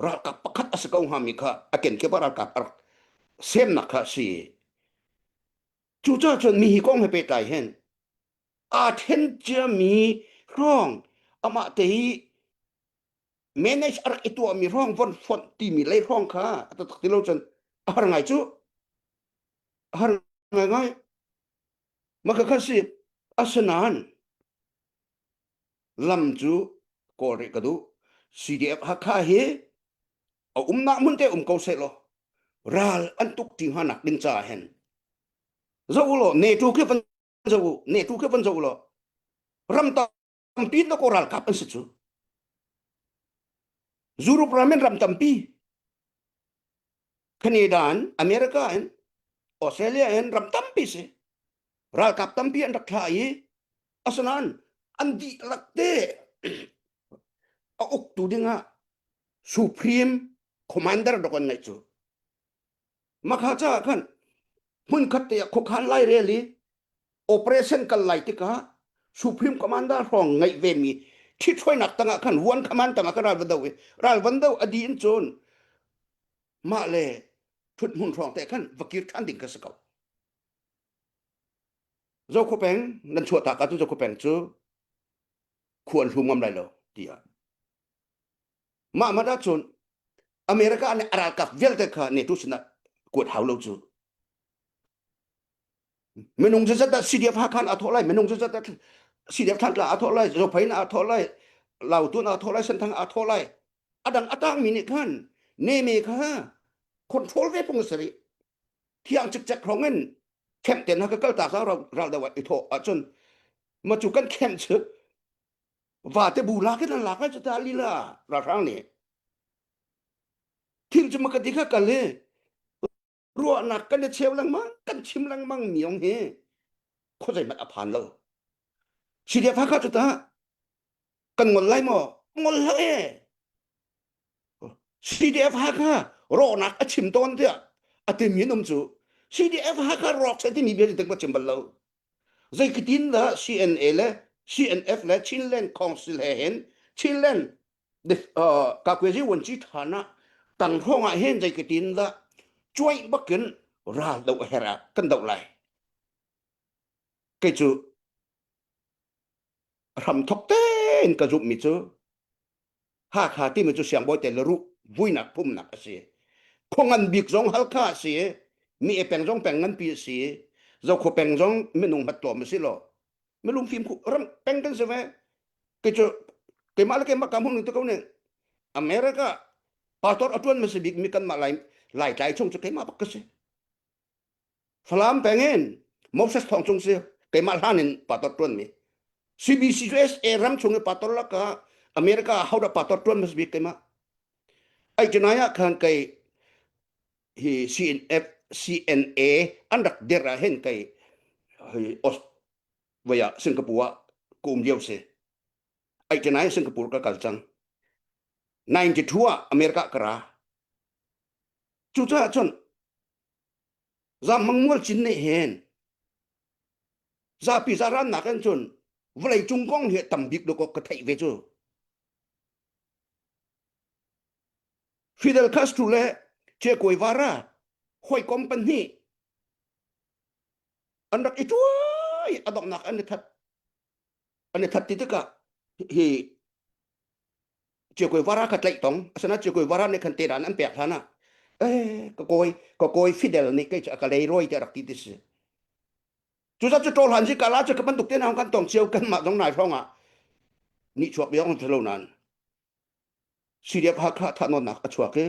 ralkap pakhat a si ko hngami kha a kenkip ah ralkap a rak semnak kha a si. Cucaah cun mi hi kong he pehtlai hin aa ṭhen ciami hrawng, amah te hi manage a rak i tuahmi hrawng von fonh timi lei hrawng kha a taktak ti lo cun a har ngai cu. A har ngaingai. Maka kha si. Asinain lam cu kawl rih ka duh. C D F Hakha hi a umnak hmun te um ko seh law, ral an tuk ṭi hnanak ding caah hin zoh u law, NATO khi van zoh u, NATO khi van zoh u law. Ram tampi na ko ralkap an si cu. Europe ram in ram tampi, Canada in, America in, Australia in ram tampi si. Ralkap tampi an rak thlah i, asinain an dihlak te a uktu dingah Supreme Commander dawk an ngeih cu. Makha caah khan hmunkhat te ah khuakhan lai rel i operation kal lai tikah Supreme Commander hrawng ngeih vemi ṭhithruainak tangah khan one command tangah khan ral van do i, ral van do a dih in cun mah le ṭhut hmun hrawng te khan va kir ṭhan ding kha si ko. Zokhua peng nan chuah tak ahcun Zokhua peng cu khua an hlum ngam lai lo, tiah. Mahmah ahcun America nih a ralkap vialte kha NATO sinah kuat hau lo cu. Minung zeizat ah C D F Hakha in aa thawh lai, minung zeizat ah C D F Thantlang aa thawh lai, Zophei in aa thawh lai, Lautu in aa thawh lai, Senthang aa thawh lai. A dang a tangmi nih khan Neme kha control ve pung a si rih. Thiang cikcek hrawngin khenh te hna ka kaltak zau ral, ral deuh ah i thawh ahcun macu kan khenh cu vate bu lak in an lak ngai cu ta lila ralhrang nih. Thil cu maka ti kha kal i ruahnak kan i cheu lengmang, kan chim lengmang mi hong hi khuazei hmanh a phan lo. C D F Hakha cu ta kan ngol lai maw? Ngol hlah e. C D F Hakha rawhnak a chim tawn tiah a timi an um cu. C D F Hakha rawk seh timi bia ziteng pa chim bal lo. Zeikitin dah C N A le C N F le Chinland Council he hin, Chinland, uh, Kakuezi Wanci than ah tang hrawng ah hin zeikitin dah cuaih bakin ral doh a herh ah kan doh lai? Kei cu hramthawk tein ka zumhmi cu Hakha timi cu siangbawi te le ruh vuinak phumnak a si. Khuangan bik zong Hakha a si. Mi e peng zong peng nganpi a si. Zokhua peng zong minung hmat tlawm a si law, mi lungfim khu ram peng kan si ve. Kei cu keimah le keimah ka hmuh ning te ko ning. America pastor a ṭuan hmasa bik mi kanmah Lai, Laitlai chung cu keimah bak ka si. Falam peng in Moses Thawng Cung si, keimah hlan in pastor ṭuanmi. C B C U S A ram chung i pastor lakah America a hodah pastor ṭuan hmasa bik keimah. Ai cu nai ah khan kei hi C N F, C N A an rak der ah hin kei hi Aus-, vai ah Singapore ah ka um lio si. Eighty nine Singapore ka kal cang. Ninety two ah America ka ra. Cucaah cun Zam Mang Mual Cin nih hin zapi zaran nak in cun vawlei cung kong hi a tam bik dawk awk ka theih ve cu. Fidel Castro le Che Guevara, huai kawm pahnih an rak i ṭuai, a donghnak an i that, an i that ti tikah hi Che Guevara kha tlaih tong, asinain Che Guevara nih khan tedan an pek hlan ah, "Eh, ka kawi, ka kawi Fidel nih kei cu a ka leirawi," tiah rak ti ti si. Cucaah cu ṭawhlan zika la cu ka bantuk te hna hong kan tong cio, kanmah zong nai hrawngah nih chuak viang si lo nain C D F Hakha thahnawnnak a chuak i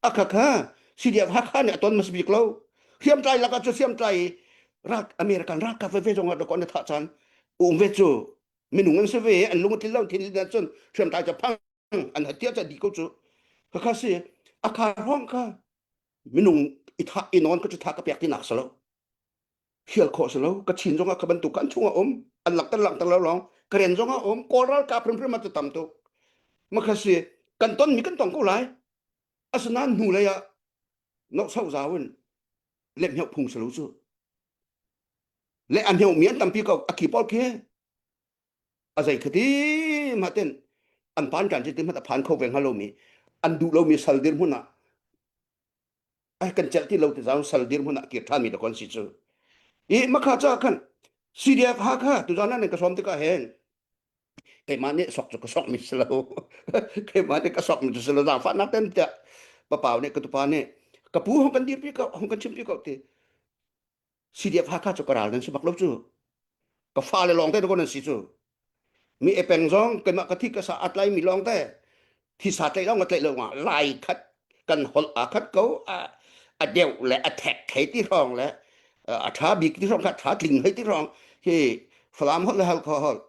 a kha kha C D F Hakha nih a ton hmasa bik lo. Hriamtlai lakah cu hriamtlai rak American ralkap veve zongah dawk an i thah caan a um ve cu. Minung an si ve, an lung a tlin lo, thinlung in cun hriamtlai cu phang an hat tiah cah dih ko cu. Kha kha si, a kha hrawng kha minung i thah, i nawn ka cu tha ka pek tinak si lo. Khial khawh si lo, ka Chin zongah kha bantuk kha an chungah um, an langhter langhter lo lawng, Karen zongah um, Kawl ralkap hrimhrim ah cu tam tuk. Makha si, kan tonmi kan tong ko lai. Asinain hnu lei ah nauhsauh zau in lemhmioh phung si lo cu. Le a hmiohmi an tampi ko, a ki pawl khi a zei kha ti hmah ten an pan ṭan ti hmanh a phan kho ve hnga lomi, an duh lomi sal dirhmun ah, ai, kan celh ti lo ti zau sal dirhmun ah kir ṭhanmi dah kan si cu. I makha ca khan C D F Hakha tuzan ah nan ka sawm tikah hin keimah nih sok cu ka sokmi si lo. Keimah nih ka sokmi cu si lo, zaangfahnak ten tiah papau nih ka tupa nih ka pu hong kan dirpi ko, hong kan chimpi ko ti. C D F Hakha cu ka ral nan si bak lo cu. Ka fale lawngte dah ko nan si cu. Mi e peng zong, keimah ka thih ka sa a tlaimi lawngte, thisa tlaih lawng a tlaih lo ngah lai khat kan holh a khat ko, a, a deuh le a thek hei ti hrawng le, a, a ṭha bik ti hrawng kha ṭha tling hei ti hrawng hi Falam holh le Halkha holh,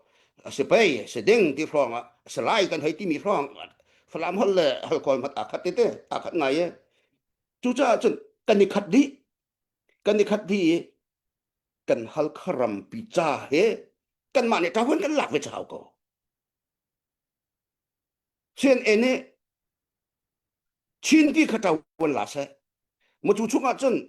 a si pei, a si ding ti hrawng ah, a si lai kan hei timi hrawng, Falam holh le Halkha holh hmat a khat tete, a khat ngai e. Cucaah cun kan i khat dih. Kan i khat dih i kan Halkha rampi ca he kanmah nih ṭahuan kan lak ve cahau ko. C N A nih Chinpi kha ṭahuan la seh. Macu chungah cun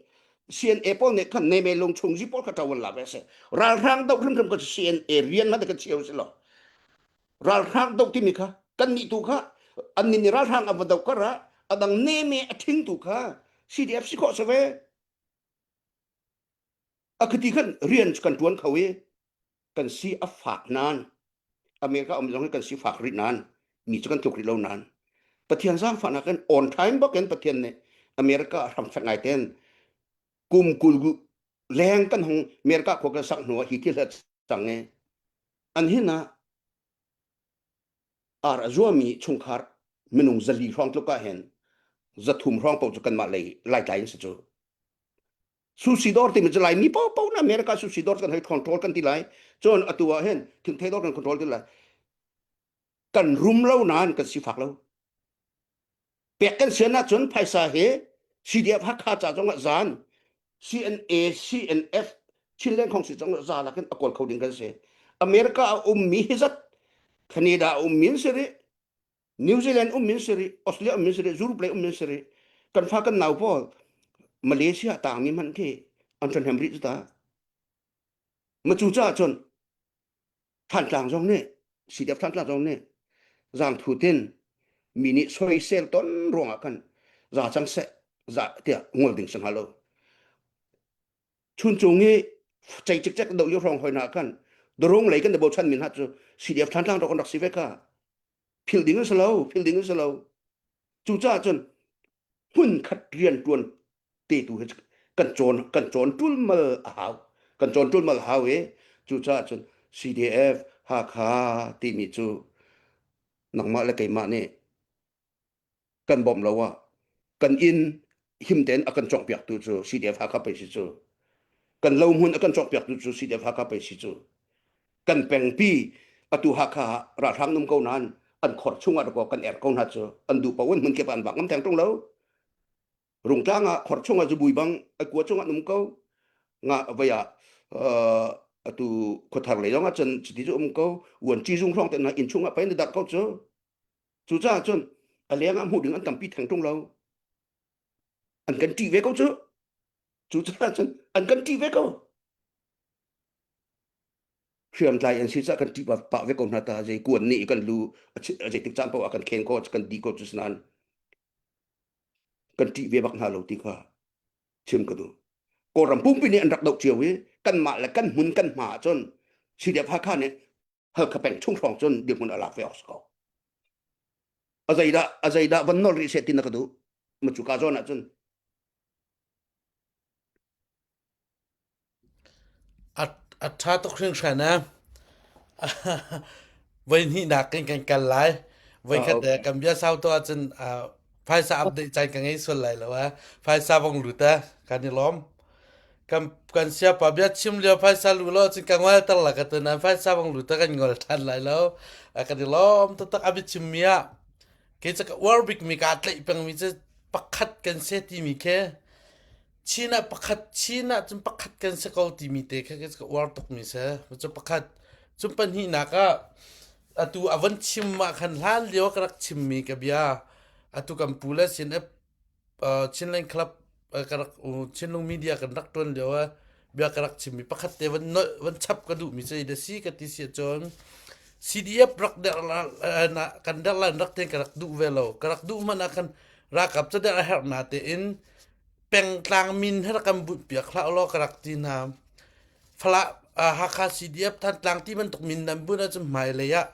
C N A pawl nih khan Nemei lung chungzi pawl kha ṭahuan la ve seh. Ralhrang doh hrimhrim kha C N A rian hmanh kan cheu si lo. Ralhrang doh timi kha kan nih tu kha an nih ralhrang a va doh kar ah a dang Nemei a ṭhing tu kha C D F si khawh si ve. A khati khan rian kan ṭuan kho i kan si a fak nain, America um zong hi kan si fak rih nain, mi cu kan tluk rih lo nain, Pathian zaangfahnak in on time bak in Pathian nih America a hramfek ngai tein kum kul leng kan hung America khua kan sak hnu ah hi thil a cang i an hin ah ar a zuami chungkhar minung zali hrawng tluk ah hin zathum hrawng paoh cu kanmah lei laitlai an si cu. Sushi dawr timi cu Laimi paohpaoh na America sushi dawr kan hei control kan ti lai. Cun atu ah hin thingthei dawr kan control ti lai. Kan rum lo nain kan sifak lo. Pek kan sian ahcun phaisa hi C D F Hakha ca zongah zan, C N A, C N F, Chinland Council zongah za lakin a kawl kho ding kan si. America a ummi hi zat, Canada a ummi an si rih, New Zealand ummi an si rih, Australia ummi an si rih, Europe lei ummi an si rih, kan fa kan nau pawl Malaysia tangmi hmanh khi an ṭhahnem rih cu ta. Macu caah cun Thantlang zong nih, C D F Thantlang zong nih, Zangthu tin mi nih soisel ton ruangah khan za cang seh, za tiah ngol ding si hnga lo. Chun cung i cei cikcek doh lio hrawng hoi hna khan, Darung lei kan i bochan mi hna cu C D F Thantlang rak kan rak si ve kha. Philh ding an si lo, philh ding an si lo. Cucaah cun hmun khat rianṭuan tetu hi kan cawn, kan cawn ṭul mal a hau. Kan cawn ṭul mal a hau i cucaah cun C D F Hakha timi cu nangmah le keimah nih kan bawmh lo ah kan inn him tein a kan cawngpiaktu cu C D F Hakha pei si cu. Kan lo hmun a kan cawngpiaktu cu C D F Hakha pei si cu. Kan pengpi atu Hakha ralhrang an um ko nain an khor chungah rak kan er ko hna cu an duh paoh in hmun kip ah an vak ngam theng ṭung lo. Rungtlang ah khor chung ah zubui bang a kua chung ah um ko. Nga vai ah, aa, atu khuathar lei zong ah cun cuti cu um ko. Uan ci zung hrawng te na inn chung ah pai na darh ko cu. Cucaah cun a leng ah hmuh ding an tampi theng ṭung lo. An kan ṭih ve ko cu. Cucaah cun an kan ṭih ve ko. Hriamtlai an si caah kan ṭih pah ve ko hna ta, zei kuan nih kan lu, a ci-, a zeitik caan paoh ah kan khen ko, kan dih ko cu sinain kan ṭih ve bak hna lo ti kha chim ka duh. Kawlram pumpi nih an rak doh cio i kanmah le kan hmun kan hma ahcun C D F Hakha nih Halkha peng chung hrawng cun dirhmun a lak ve awk si ko. A zeidah, a zeidah van nolh rih seh ti na ka duh. Macuka zawn ahcun a, a ṭha tuk hringhran a. Voi hnihnak in kan kal lai. Voi khat kan bia sau tu ahcun, aa, phaisa update caan ka ngei sual lai lo a. Phaisa vong lut a kan i lawm. Kan, kan siapa bia chim lio phaisa lu lo cun ka ngol tar la ka tu nan phaisa vong lu ta kan ngol ṭhan lai lo. A kan i lawm taktak a biachim mi ah kei cu ka uar bik mi ka tlaih peng mi cu pakhat kan si ti mi khe. Chin ah pakhat, Chin ah cun pakhat kan si ko ti mi te kha kei cu ka uar tuk mi si. Cu pakhat. Cun pahnihnak ah atu a van chim ah khan hlan lio ka rak chim mi ka bia. Atu kan pu le sin aa, Chinland Club, aa, ka rak, u, Chinlung Media kan rak ṭuan lio, aa, bia ka rak chimmi pakhat te van nolh, van chap ka duhmi cu zeidah si ka ti si ahcun C D F rak derh la, aa, na, kan derh lai rak tein ka rak duh ve lo. Ka rak duh hmanh ah khan ralkap caderh a herh na tein pengtlang min he rak kan bunhpiak hlah law ka rak ti hna. Falah, aa, Hakha C D F Thantlang ti bantuk min nan bun ahcun hmailei ah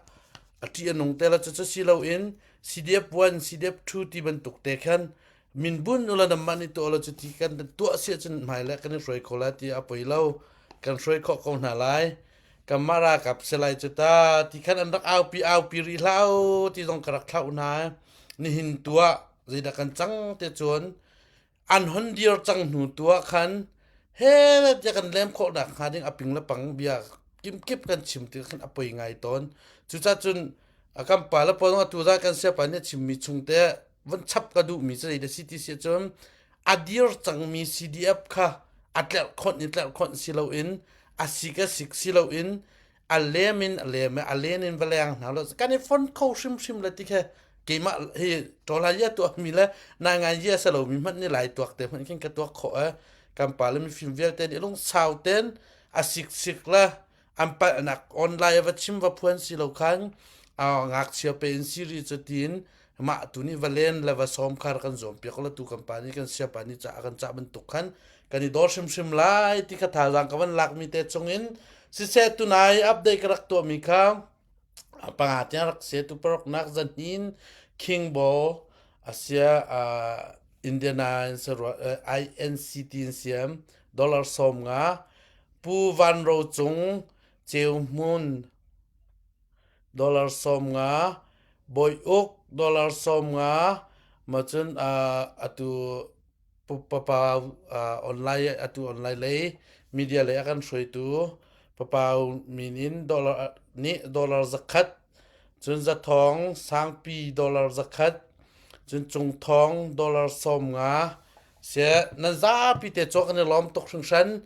a ṭih a nung te la cucu si loin C D F one, C D F two ti bantuk te khan min bun ula nanmah nih tuah ula cuti kan tuah si ahcun hmailei kan i hruai kho lai ti a poi lo. Kan hruai khawh ko hna lai. Kanmah ralkap si lai cu ta ti khan an rak aupi, aupi rih hlah u ti zong ka rak thlauh hna. Nihin tuah zeidah kan cang te cun an hon dir cang hnu tu ah khan he tiah kan lem khawh nak hnga ding a ping le pang bia kimkip kan chim ti khan a poi ngai tawn. Cucaah cun a kan pa le pawl zong atu zan kan siapa nih a chimmi chung te van chap ka duhmi cu zeidah si ti si ahcun a dir cangmi C D F kha a tlerh khawh i tlerh khawh si loin a sik a sik si loin a lem in a lem i a len in va leng hna lo. Kan i fon kho hrimhrim le ti khe keimah hi ṭawlai ya tuahmi le naingan ya si lomi hmanh nih lai tuak te hmanh khin ka tuak khawh e. Kan pa le mifim vialte nih lungsau ten a siksik le an palhnak online a va chim va phuan si lo khan, aa, ngakchia pe in si rih cu tiin mah tu nih va len le va sawm kha rak kan zuam piak le tu kan pa nih kan siapa nih ca a kan cah bantuk khan kan i dawr hrimhrim lai ti kha thazaang ka van lakmi te chungin siseh, tunai update ka rak tuahmi kha a panga tiang rak si tu paroknak zahnin Kingbo a sia, aa, Indiana in si rua, aa, I N C T in siam dollar sawm nga, Pu Van Ro Cung Ceu Hmun dollar sawm nga, Bawi Uk dollar sawm nga, macun, aa, atu Pu-, Papau, aa, online, atu online lei, media lei a kan hruaitu Papau Min in dollar, aa, nih dollar zakhat, cun Zathawng Sangpi dollar zakhat, cun Cungthawng dollar sawm nga, sia nan zapi te cu kan i lawm tuk hringhran.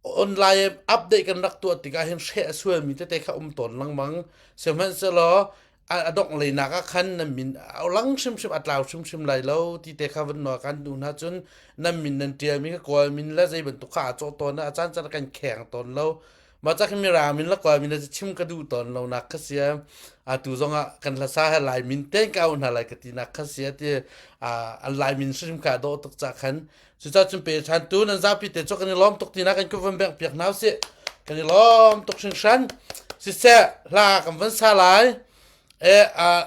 Online update kan rak tuah tikah hin hreh a sualmi tete kha um tawn lengmang. Sihmanhsehlaw, a, a donghleinak ah khan nan min a lang hrimhrim, a tlau hrimhrim lai lo ti te kha van nawl kan duh hna cun nan min nan ṭialmi kha Kawl min le zei bantuk kha aa cawh tawn ah a caan caan a kan kheng tawn lo. Mah ca kha Mirang min le Kawl min le chim ka duh tawn lo nak kha si. Atu zong ah kan hlasa he Lai min tein ka auh hna lai ka ti nak kha si ti, aa, an Lai min hrimhrim kha a dawh tuk caah khan Cucaah cun pe ṭhan tu nan zapi te cu kan i lawm tuk tinak kan kut van bengh piak hna usih. Kan i lawm tuk hringhran. Siseh, hla kan van sa lai. Eh, ah,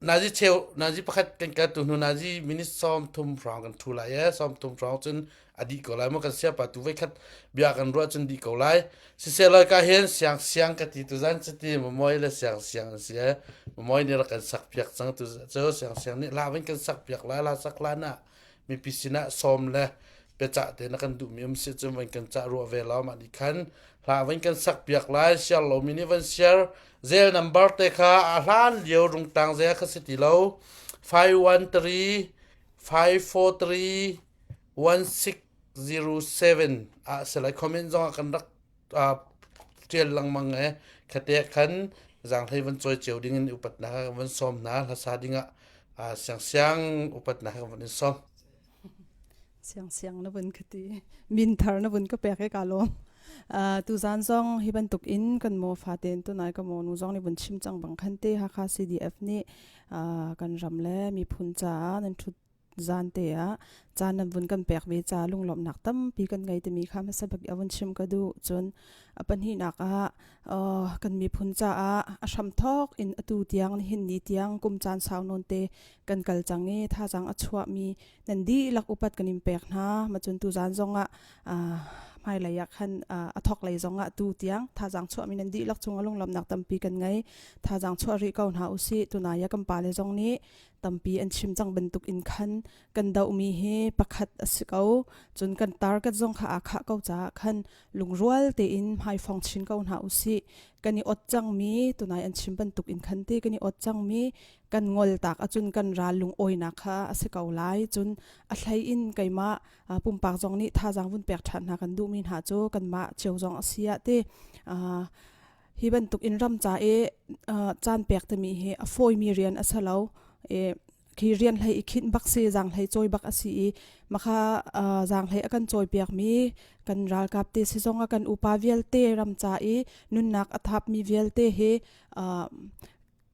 nazi cheu, nazi pakhat kan kal tu hnu, nazi minit sawm thum hrawng kan ṭhu lai, eh, sawm thum hrawng cun a dih ko lai maw, kan siapa tu voikhat bia kan ruah cun dih ko lai. Siseh, lawi ka hin siang siang ka ti tu zan cu ti, Mamawi le siang siang an si, eh. Mamawi nih rak kan sak piak cang tu cu siang siang nih hla van kan sak piak lai, hla sak hlan ah mipi sinah sawm le pecah te na kan duhmi um si cun van kan cah ruah ve lo. Mah nih khan hla van kan sak piak lai. Siar lomi nih van siar. Zel number te kha a hlan lio rungtang zel kha si ti lo. Five one three, five four three, one six zero seven ah si lai, comment zong ah kan rak, ah, ṭial lengmang e. Khate khan zanglei van cawi cio dingin upatna kha van sawm hna, hlasa dingah, ah, Siangsiang upatna kha van in sawm. Siangsiang na vun ka ti. Minthar na vun ka pek e, ka lawm. Ah, tuzan zong hi bantuk in kan maw fate in tunai ka maw nu zong nih vun chim cang bang khan te, Hakha C D F nih, ah, kan ram le miphun caah nan ṭhut zan te ah caan nan vun kan pek ve caah lunglawmhnak tampi kan ngei timi kha hmasa bak i a vun chim ka duh. Cun a pahnihnak ah, ah, kan miphun caah a hramthawk in atu tiang, nihin ni tiang kum caan sau nawn te kan kal cang i, thazaang a chuahmi nan dihlak upat kan in pek hna. Macun tuzan zongah, aa, hmailei ah khan, aa, a thawk lei zongah tu tiang thazaang chuahmi nan dihlak cungah lunglawmhnak tampi kan ngei. Thazaang chuah rih ko hna usih. Tunai ah kan pa le zong nih tampi an chim cang bantuk in khan kan dohmi hi pakhat a si ko. Cun kan target zong kha aa khah ko caah khan lungrual tein hmaifawng chin ko hna usih. Kan i awt cangmi, tunai an chim bantuk in khan te, kan i awt cangmi kan ngoltak ahcun kan ral lungawinak kha a si ko lai. Cun a hlei in keimah, aa, pumpak zong nih thazaang vun pek ṭhan hna kan duhmi hna cu kanmah cio zong a si ah te, aa, hi bantuk in ram ca i, aa, caan pek timi hi a fawimi rian a si lo. E, khi rian hlei i khinh bak si, zang hlei cawi bak a si i, makha, aa, zang hlei a kan cawi piakmi kan ralkap te si zongah kan upa vialte ram ca i nunnak a thapmi vialte hi, aa,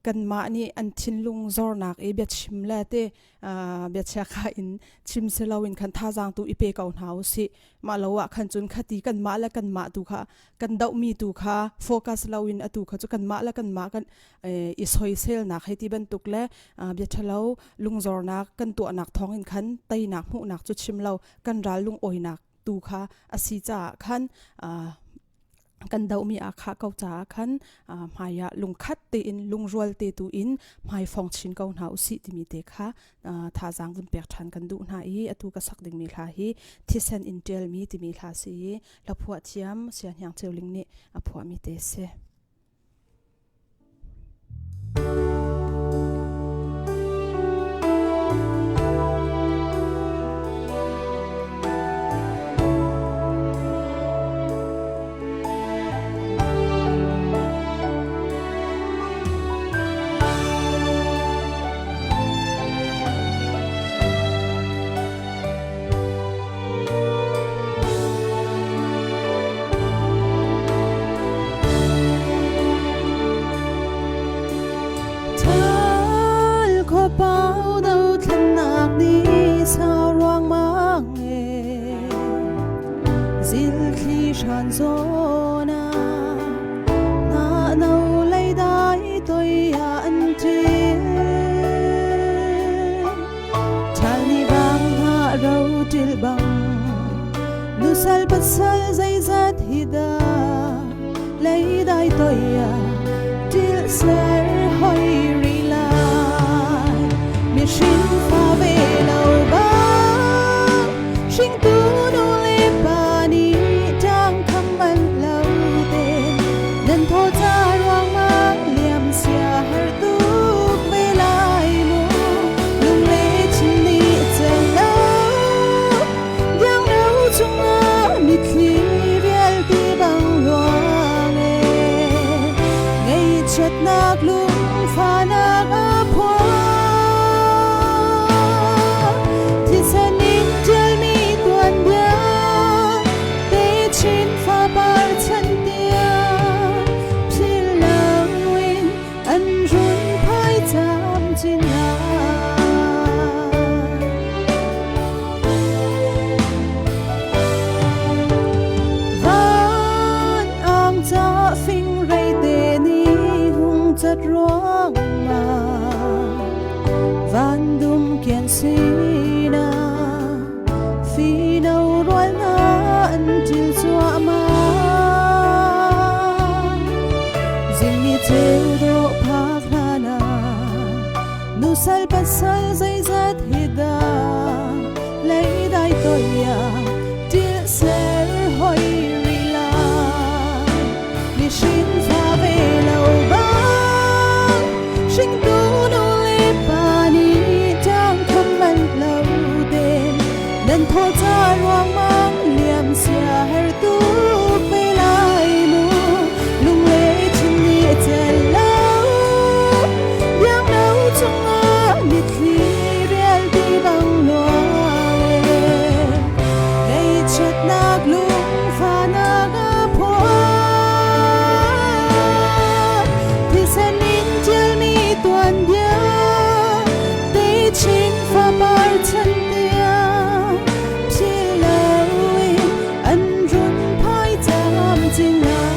kanmah nih an thinlung zornak i biachim le te, aa, biachia kha in chim si loin khan thazaang tu i pe ko hna usih. Mah lo ah khan cun khati kanmah le kanmah tu kha, kan dohmi tu kha focus loin atu kha cu kanmah le kanmah kan, eh, i soiselnak hei ti bantuk le, aa, biaṭha lo lungzornak kan tuahnak thawngin khan teinak hmuhnak cu chim lo, kan ral lungawinak tu kha a si caah khan, aa, kan dohmi aa khah ko caah khan, aa, hmaiah lungkhat tein, lungrual te tu in hmaifawng chin ko hna usih timi te kha, aa, thazaang vun pek ṭhan kan duh hna i, atu ka sak dingmi hla hi thisen in ṭialmi timi hla si i, hlaphuah thiam Sia Hniang Ceu Ling nih a phuahmi te si. Thal khuapau dothlennak ni sau ruangmang e, zilthli hran zawn ah hna no leidai toi ah an ṭil. Ṭhal nih vang hna ro ṭilh bang, nusal pasal zeizat hi dah leidai toi ah ṭilh ser hoi rih lai. Mihring fa ve lo bang, hringtu nu le pa nih ṭangkham manh lo te, nan thawh ca ruangmang liam sia har tuk ve lai mu. Lung le chin nih cel lo, diangno chungah mitthli vialte bang ruang e, ngaihchiatnak lungfanak a phuang. Thisen in ṭialmi tuanbia, techin fapar chan tiang philh loin an run phai camcin lai. Van ang caah fing reite nih hung cat ruangmang, van dum kian sinah fino rual hna an ṭil cuahmah. Zingni ceu dawh phak hlanah nusal pasal zeizat hi dah leidai toi ah ṭilh ser hoi rih lai. Mihring fa ve lo bang, hringtu nu le pa nih ṭangkham manh lo te, nan tho Ca ruangmang liamsia hertu pei lai mu, lung le thin nih cel lo, biang lo cungah mitthli rial ti bang lua le, ngaihchiatnak lungfanak a phuak, thisen in tialmi tuan dia, teaching fapar chan dia, philh lo in an run phai cam cing lai.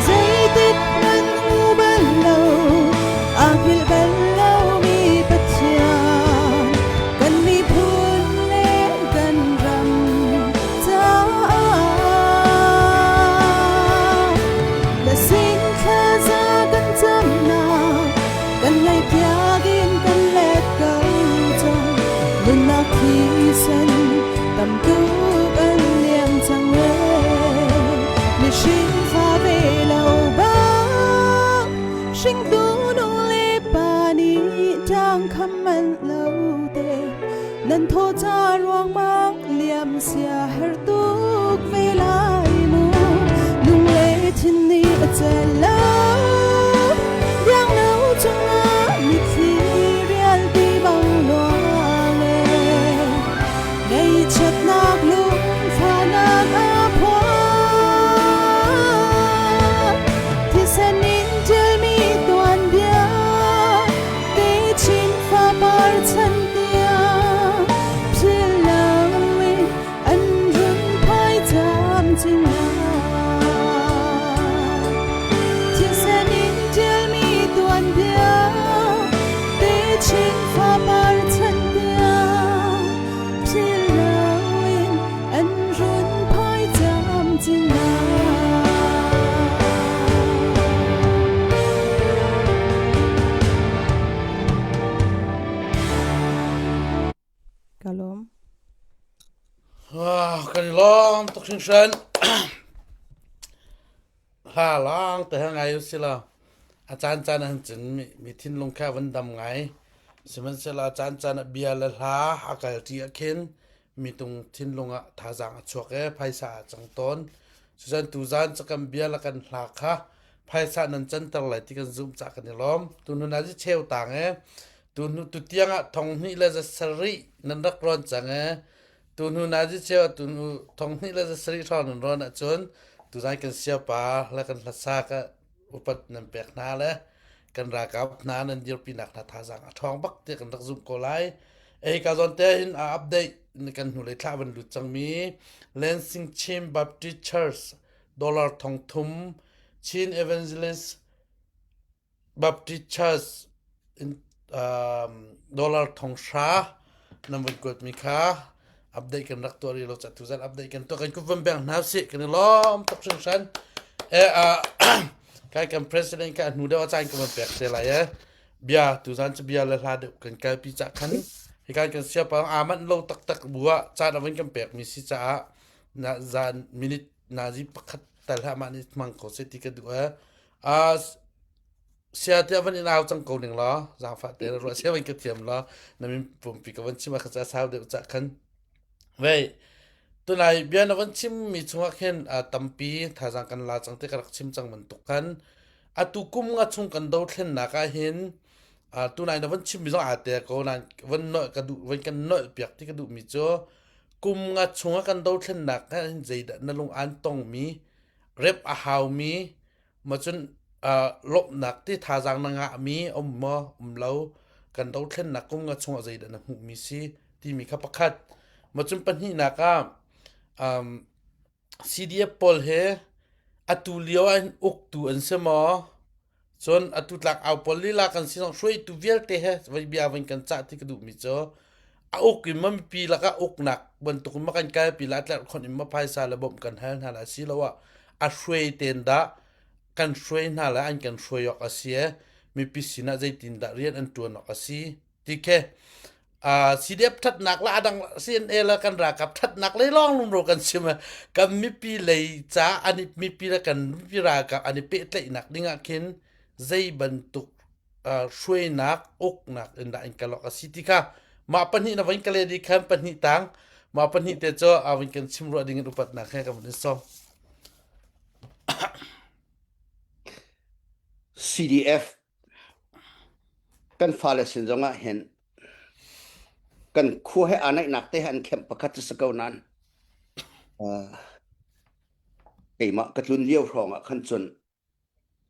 Zeitik nan hmu bal lo, a hngilh bal lo mi Pathian, kan miphun le kan ram caah na sing thlaza kan camnak kan ngaihpiak in kan let ko cang. Nunnak thisen tam tuk an liam cang le, mihring fa ve lo bang, hringtu nu le pa nih ṭangkham manh lo te, nan thawh ca ruangmang liamsia hertu ve lai mu, lung le thin nih a cel lo, biang lo cungah mitthli rial ti bang lua le, ngaihchiatnak lungfanak a phuak, thisen in tialmi tuan dia, teaching fapar chan dia, philh lo in an run phai cam cing lai. Thisen in tialmi tuan dia, teaching fapar chan dia, philh lo in an run phai cam cing lai. Ka lawm. Ah, kan i lawm tuk hringhran. Hla lang te ha ngai u sila. A caan caan ah hin cun mi, mi thinlung kha a van dam ngai. Sihmanhsehlaw a caan caan ah bia le hla a kal ṭi ah khin mi tung thinlung ah thazaang a chuak e, phaisa a cang tawn. Cucun tuzan cu kan bia le kan hla kha phaisa nan canter lai ti kan zumh caah kan i lawm. Tuhnu nazi cheu tang e. Tuhnu tutiang ah thonghnih le zasarih nan rak rawn cang e. Tuhnu nazi cheu ah tuhnu thonghnih le zasarih hrawng nan rawn ahcun tuzan kan siapa le kan hlasa kha upat nan pek hna le kan ralkap hna nan dirpinak hna thazaang a ṭhawng bak tiah kan rak zumh ko lai. Hika zawn te hin a update kan hnulei thlah van lut cangmi Lansing Chin Baptist Church dollar thong thum, Chin Evangelist Baptist Church in, um, dollar thong hra nan van kuatmi kha update kan rak tuah rih lo caah tuzan update kan tuah, kan kup van pek hna usih, kan i lawm tuk hringhran. Eh, ah, kai kan president kha a hnu deuh ah caan kan van pek te lai eh. Bia, tuzan cu bia le hla deuh kan kalpi caah khan hi kan kan siapa aa manh lo taktak bu ah caan a van kan pekmi si caah na, zan minute nazi pakhat tal hlah mah nih hmang ko seh ti ka duh eh. Ah, sia tiah van in au cang ko ning law, zaangfah te ruah sia van ka thiam law, na min pumpi ka van chim a kha ca sau deuh cah khan. Vei, tunai bia na van chimmi chungah khin, aa, tampi thazaang kan la cang te ka rak chim cang bantuk khan, atu kum nga chung kan dothlennak ah hin, aa, tunai na van chimmi zong aa te ko, nan van nolh ka duh, van kan nolh piak ti ka duhmi cu kum nga chungah kan dothlennak ah hin zeidah na lung an tongmi, rep a haumi, macun, aa, lawmhnak ti thazaang na ngahmi a um maw, um lo, kan dothlennak kum nga chungah zeidah na hmuhmi si timi kha pakhat. Macun pahnihnak ah, um, C D F pawl he atu lio ah hin uktu an si maw, Cun atu tlak au pawl lila kan si zong hruaitu vialte he vai bia van kan cah ti ka duhmi cu a uk in ma mipi lakah uknak bantuk in ma kan kalpi la a tlerh khon in ma phaisa le bawmh kan hal hna lai asiloah a hruai ten dah kan hruai hna lai an kan hruai awk a si e, mipi sinah zeitindah rian an ṭuan awk a si ti khe. Aa, C D F ṭhatnak le a dang C N A le kan ralkap ṭhatnak lei lawng lungro kan si ma. Kan mipi lei caah an i, mipi le kan mipi ralkap an i pehtlaihnak dingah khin zei bantuk, aa, hruainak, uknak in dah in kal awk a si ti kha. Mah pahnih na van ka leh dih khan pahnih tang. Mah pahnih te cu, aa, van kan chim ruah ding in upatnak he kan van in sawm. C D F kan fale sin zongah hin kan khua he aa naihnak te he an khem pakhat cu si ko nain, aa, keimah ka tlun lio hrawngah khan cun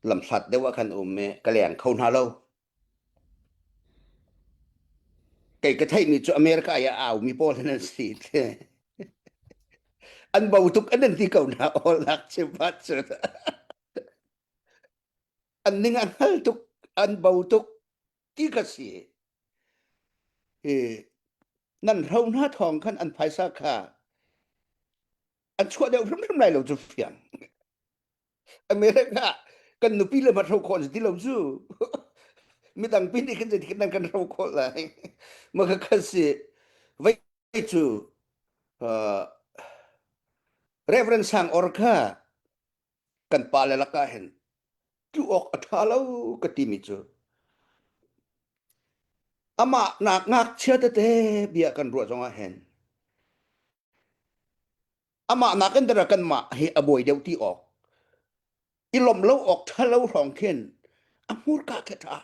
lamhlat deuh ah khan um i ka leng kho hna lo. Kei ka theihmi cu America ah a aumi pawl hin an si. An bo tuk an, an ti ko hna awlnak chim pah cu. An ning a hngal tuk, an bo tuk ti ka si. Hi, nan hro hna thawng khan an phaisa kha an chuah deuh hrimhrim lai lo cu fiang. America kan nupi le hmat hro khawh an si ti lo cu. Midang pi nih khan zei ti khan nan kan hro khawh lai. Mah kha kha si. Vai cu, aa, Reverend Sang Or kha kan pa le lakah hin tlu awk a ṭha lo ka timi cu amah nak ngakchia tete bia kan ruah zongah hin amah nakin dara kanmah hi a buai deuh ti awk, i lawmh lo awk ṭha lo hrawng khin a hmurka khi a ṭha.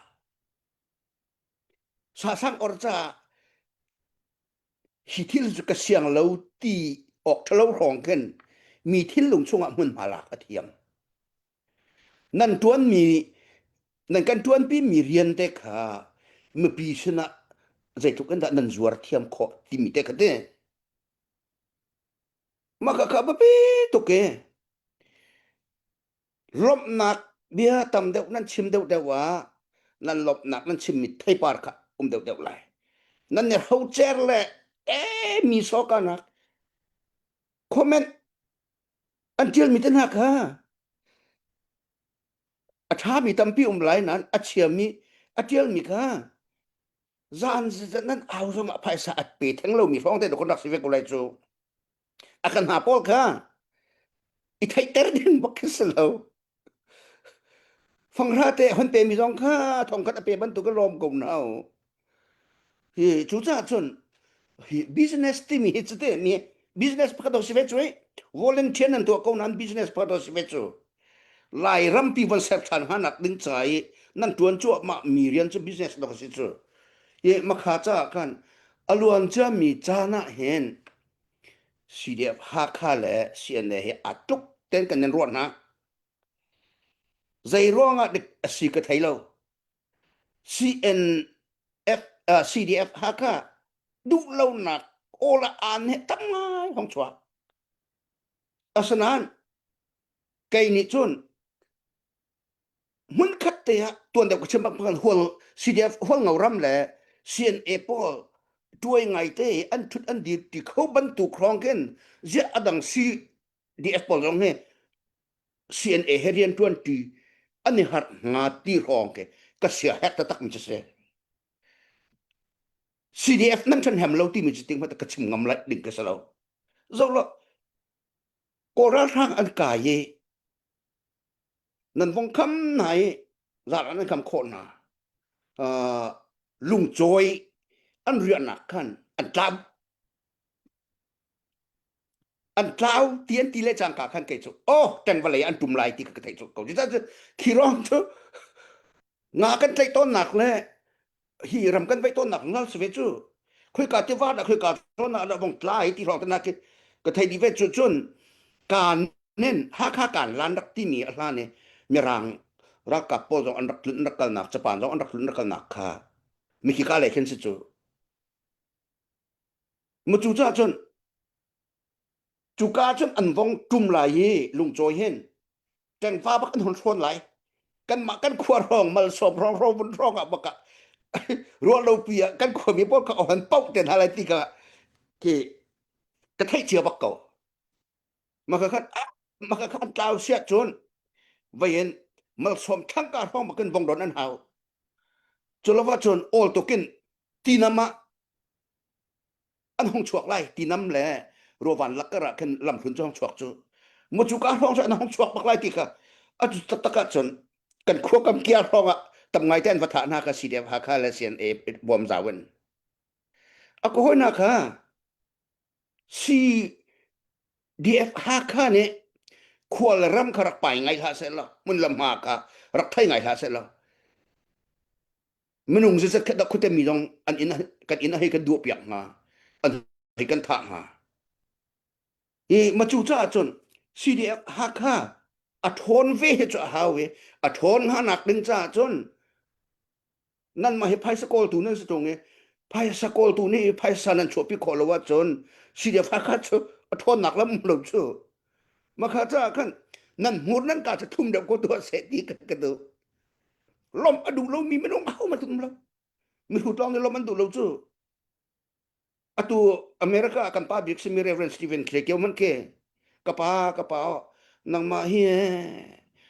Sang Or caah hi thil cu ka siang lo ti awk ṭha lo hrawng khin mi thinlung chungah hmunhma lak a thiam. Nan ṭuanmi, nan kan ṭuanpi mi rian te kha mipi sinah zeitluk in dah nan zuar thiam khawh timi te kha te. Mah kha kha biapi tuk e. Lawmhnak bia tam deuh nan chim deuh deuh ah nan lawmhnak nan chimmi theipar kha um deuh deuh lai. Nan i ho cer le, ee, mi sawkanak comment an ṭialmi te hna kha a ṭhami tampi um lai nain a chiami a ṭialmi kha zan zetzat nan au zongah phaisa a pe theng lomi hrawng te dah kan rak si ve ko lai cu. A kan hna pawl kha i theihter ding bak khi si lo. Fanghra te hon pemi zong kha thongkhat a pe bantuk a lawm ko hna u. Hi, cucaah cun hi business timi hi cu te mi business pakhat a si ve cu i volunteer nan tuah ko nain business pakhat a si ve cu. Lairampi von ser ṭhan hna nak ding ca i nan ṭuan cuahmah mi rian cu business dawk a si cu. I makha caah khan a luan ciami caan ah hin C D F Hakha le C N A hi aa tluk tein kan in ruah hna. Zei ruangah dik a si ka thei lo. C N F, ah, C D F Hakha duhlonak aw le aan he tam ngai hong chuak. Asinain kei nih cun hmunkhat te ah tuan deuh ka chim bak pakhat hual C D F Hualngo ram le C N A pawl ṭuai ngai te an ṭhut an dir ti kho bantuk hrawng khin ziah a dang C D F pawl zong hi C N A he rian ṭuan ti an i harh hnga ti hrawng khi ka sia herh taktak mi cu si. C D F nan ṭhanhem lo timi cu ting hmanh ka chim ngam lai ding ka si lo. Zoh law, Kawl ralhrang an kai i nan vong kham hna i zan an kham khawh hna. Aa, lungcawi an riahnak khan an tlau. An tlau ti an ti le cangka khan kei cu, oh, ṭeng vawlei an ṭum lai ti kha ka theih cu ko. Cucaah cu khi rawng cu nga kan tlaih tawnnak le hi ram kan veih tawnnak hngal si ve cu. Khoika tiva dah khoika tawnnak dah vong tlai ti hrawng te nak ka thei dih ve cu cun kan in Hakha kan lan rak timi a hlan i Mirang ralkap pawl zong an rak tlun an rak kalnak, Japan zong an rak tlun an rak kalnak kha mi khi ka lei khin si cu. Mu cucaah cun cuka cun an vong ṭum lai i lungcawi hin ṭengva bak an hun hrawn lai. Kanmah kan khua hrawng, Malsawm hrawng, Hrawvun hrawng ah bak ah ruah lopi ah kan khuami pawl kha aw han pauh ten ha lai ti kha ki ka theih cia bak ko. Maka khan, ah, maka khan tlau siat cun, vayin Malsawm thangka hrawng makin vong don an hau. Cu lo va cun awl tukin tinam ah an hung chuak lai, tinam le ruavan lak karah khin lamhlun cu hung chuak cu. Mucu ka hrawng cu an hung chuak bak lai ti kha a cu taktak ah cun kan khua kam kia hrawng ah tam ngai te an va thah hna kha C D F Hakha le C N A bawm zau in. A ka hawina kha C D F Hakha nih khua le ram kha rak pai ngai hlah seh law, hmun lam hma kha rak thei ngai hlah seh law, minung zeizat khat dah khuate mi zong an inn a, kan inn a hei kan duahpiak hnga, an hei kan thah hnga. I macu caah cun C D F Hakha a ṭhawn ve hi cu a hau i a ṭhawn hna nak ding caah cun nanmah hi phaisa kawltu nan si ṭung i, phaisa kawltu nih phaisa nan chuahpi khawh lo ahcun C D F Hakha cu a ṭhawnnak lam um lo cu. Makha caah khan nan hmur nan ka cu thum deuh ko tuah seh ti kan ka duh. Lawmh a duh lomi minung ahohmanh an um lo. Mihrut lawng nih lawmh an duh lo cu. Atu America ah kan pa bik simi Reverend Stephen Craig kio hmanh khi, ka pa, ka pa aw, nangmah hi,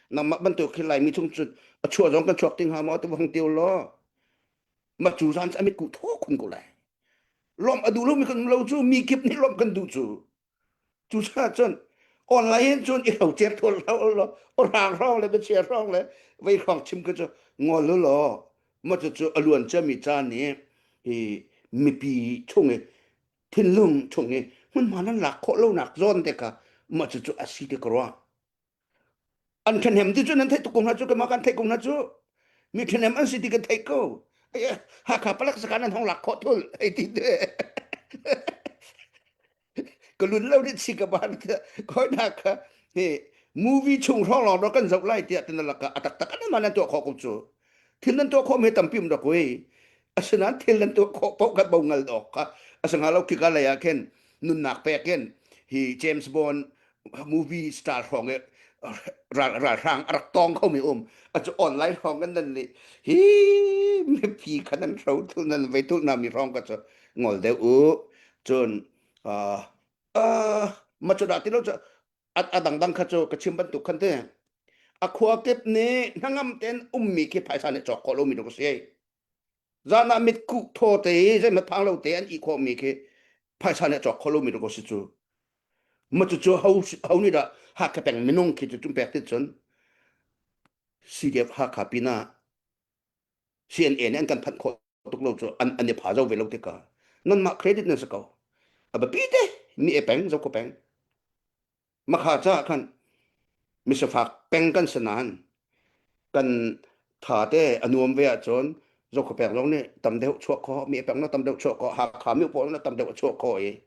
nangmah bantuk khi Laimi chung cun a chuah zong kan chuak ti hnga maw, atu va hung tio law. Macu zan cu a mit kuh thaw khun ko lai. Lawmh a duh lomi kan um lo cu, mi kip nih lawmh kan duh cu. Cucaah cun online in cun i hlo cer thawl hlah law, aw hrang hrawng le, biachia hrawng le, vei hrawng chim kha cu ngol lo law. Macu cu a luan ciami ca nih i mipi chung i, thinlung chung i hmunhma nan lak khawh lonak zawn te kha macu cu a si ti ka ruah. An ṭhahnem ti cu nan theih tuk ko hna cu, keimah kan theih ko hna cu. Mi ṭhahnem an si ti kan theih ko. Ai, Hakha palek saka nan hong lak khawh thul, hei ti te. Ka lun lo nih si ka ban ka, ka hawina kha hi movie chung hrawng lawng dah kan zoh lai tiah tin a lak ah a taktak an nan tuah khawh ko cu. Thil nan tuah khawh mi tampi um dah ko i. Asinain thil nan tuah khawh paoh kan bo ngal dawk kha a si hnga lo, khika lei ah khin nunnak pek in hi James Bond movie star hrawng i ral, ralhrang a rak tawng khomi um. A cu online hrawng kan nan nih hi mipi kha nan hro thul nan vei thul nami hrawng ka cu ngol deuh u. Cun, ah, ah, macu dah ti lo cu a, a dangdang kha cu ka chim bantuk khan te. A khua kip nih hnangam tein ummi khi phaisa nih cawk khawh lomi tuk a si. Zan ah mit kuh thaw te, zeimat phang lo te an ih khawhmi khi phaisa nih cawk khawh lomi tuk a si cu. Macu cu ho, ho nih dah Hakha peng minung khi cu tum pek ti cun C D F Hakha pinah C N A nih an kan phanh khawh tuk lo cu an, an i pha zo ve lo tikah nanmah credit nan si ko. A biapi te, mi e peng, Zokhua peng. Makha caah khan misifak peng kan si nain kan tha te a nuam ve ahcun Zokhua peng zong nih tam deuh chuah khawh, mi e peng zong tam deuh chuah khawh, Hakha mi pawl zong tam deuh a chuah khawh i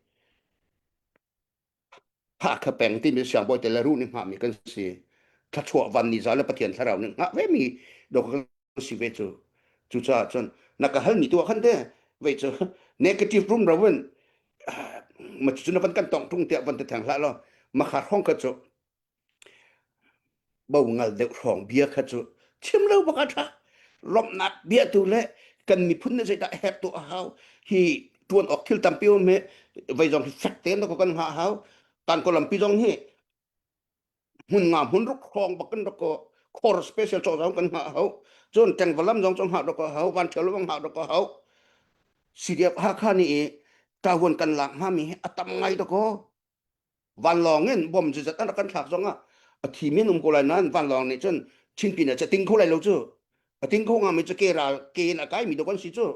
Hakha peng timi siangbawi te le ruh nih hngahmi kan si. Thluachuah van nizan le Pathian thlarau nih hngah vemi dawh kan si ve cu. Cucaah cun na ka halmi tu ah khan te vei cu negative rum ro in, ah, macu cu na van kan tong ṭung tiah van ti theng hlah law. Makha hrawng kha cu bo ngal deuh hrawng bia kha cu chim lo bak a ṭha. Lawmhnak bia tu le kan miphun nih zeidah a herh tu a hau. Hi ṭuan awk thil tampi um hi, vei zong hi fek tein rak kan hngah hau. Kan ko lampi zong hi hmun nga hmun ruk hrawng bak kan rak ko, khor special cawk zong kan hngah hau. Cun tlengvalam zong cu hngah rak ko hau, vanṭhio lo hngah rak ko hau. C D F Hakha nih i tavuan kan lak hngami hi a tam ngai rak ko. Vanlawng in bom zeizat an rak kan thlak zongah a thimi an um ko lai nain vanlawng nih cun Chinpi nih a ting kho lai lo cu. A ting kho ngami cu ke ral, ke in a kaimi dawh kan si cu.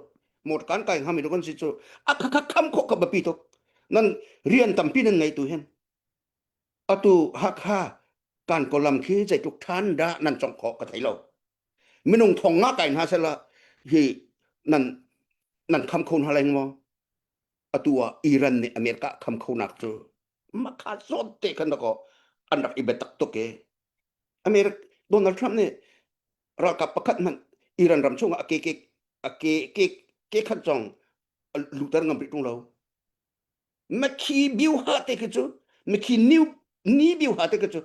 Mawṭ kan kai ngami dawh kan si cu. A kha kha kham khawh kha biapi tuk. Nan rian tampi nan ngei tu hin. Atu Hakha kan ko lam khi zeitluk ṭhan dah nan cawng khawh ka thei lo. Minung thong nga kai hna sehla hi nan, nan kham kho hna lai maw? Atu ah Iran nih America kham khonak cu makha zawn te khan rak an rak i biatak tuk i America, Donald Trump nih ralkap pakhat hmanh Iran ram chungah a ke, ke, a ke, ke, ke khat zong a luhter ngam rih ṭung lo. Mikhi biuha te khi cu, mikhi niu, ni biuha te khi cu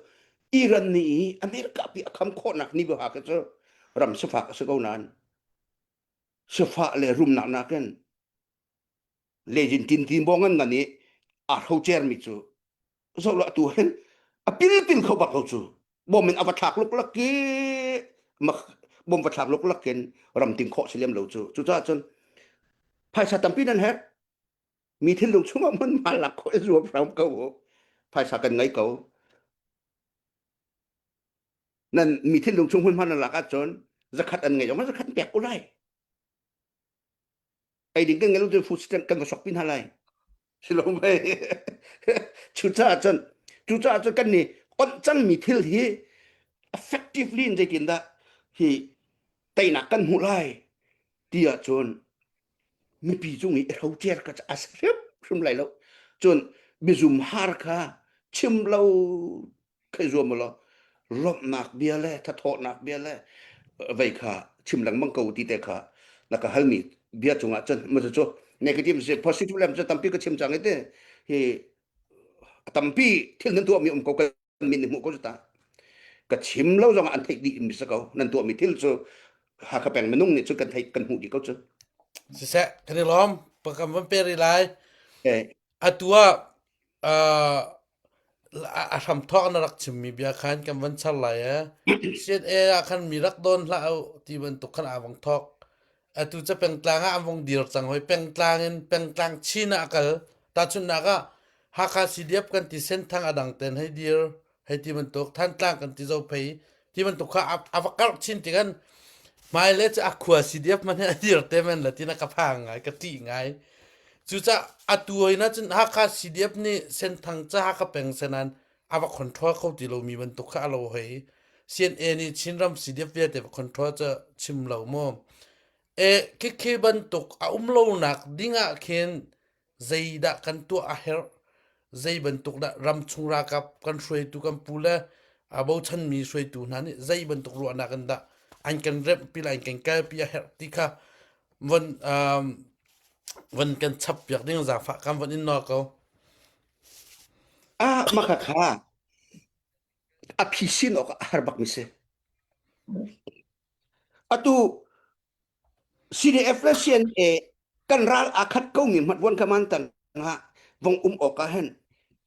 Iran nih i America pi a kham khawhnak ni bia ha ka cu ram sifak a si ko nain sifak le rumnak nakin lezin tintin bawng an ngan i a hro cermi cu zoh lo atu hin a pilpil kho bak lo cu bawm in a va thlak luklak i mak bawm va thlak luklak in ram ting khawh si lem lo cu. Cucaah cun phaisa tampi nan herh. Mi thinlung chungah hmunhma lak khawh i zuam hram ko. Phaisa kan ngei ko. Nan mi thinlung chung hmunhma nan lak ahcun zakhat an ngei zong zakhat an pek u lai. Ei ding kan ngei lo cu food stamp kan va sokpi hna lai. Si lo mai. Cucaah cun, cucaah cun kan ni onh cangmi thil hi effectively in zeitindah hi teinak kan hmuh lai ti ahcun mipi cung i i hro cer ka caah a si hrimhrim lai lo. Cun bizum har kha chim lo kha i zuam u law, lawmhnak bia le thathawhnak bia le vei kha chim lengmang ko ti te kha na ka halmi bia cungah cun ma cu cu negative si positive lem cu tampi ka chim cang i te hi a tampi thil nan tuahmi um ko ka min i hmuh ko cu ta. Ka chim lo zongah an theih dih mi si ko. Nan tuahmi thil cu Hakha peng minung nih cun kan theih, kan hmuh dih ko cu. Siseh, kan i lawm, pa kan van pe rih lai. Eh. Atu ah, aa, a, a hramthawk na rak chimmi bia khan kan van char lai. Eh. C N A ah khan mi rak dawn hlah uh ti bantuk khan aa vang thawk. Atu ca pengtlang ah an vong dir cang hoi. Pengtlang in, pengtlang Chin ah a kal. Tahchunhnak ah Hakha C D F kan ti, Senthang a dang ten hei dir, hei ti bantuk, Thantlang kan ti, Zophei ti bantuk kha a, a va karh chin ti kan hmai le cu a khua C D F man he a dir te men la tin a ka phang ngai, ka ṭih ngai. Cucaah atu hoi na cun Hakha C D F nih Senthang ca Hakha peng senan a va control ko ti lo mi bantuk kha a lo hoi. C N A nih Chinram C D F vialte va control ca chim lo maw? E, khi khi bantuk a um lonak dingah khin zeidah kan tuah a herh, zei bantuk dah ramchung ralkap kan hruaitu kan pu le a bochanmi hruaitu hna nih zei bantuk ruahnak in dah an kan remhpi le an kan kalpi a herh ti kha von, um, von kan chap piak ding zaangfah kan von in nawl ko. Ah, mah kha kha a phisin awk a har bak mi si. Atu C D F le C N A kan ral aa khat komi hmatvuan kha man tang ah vong um awk ah hin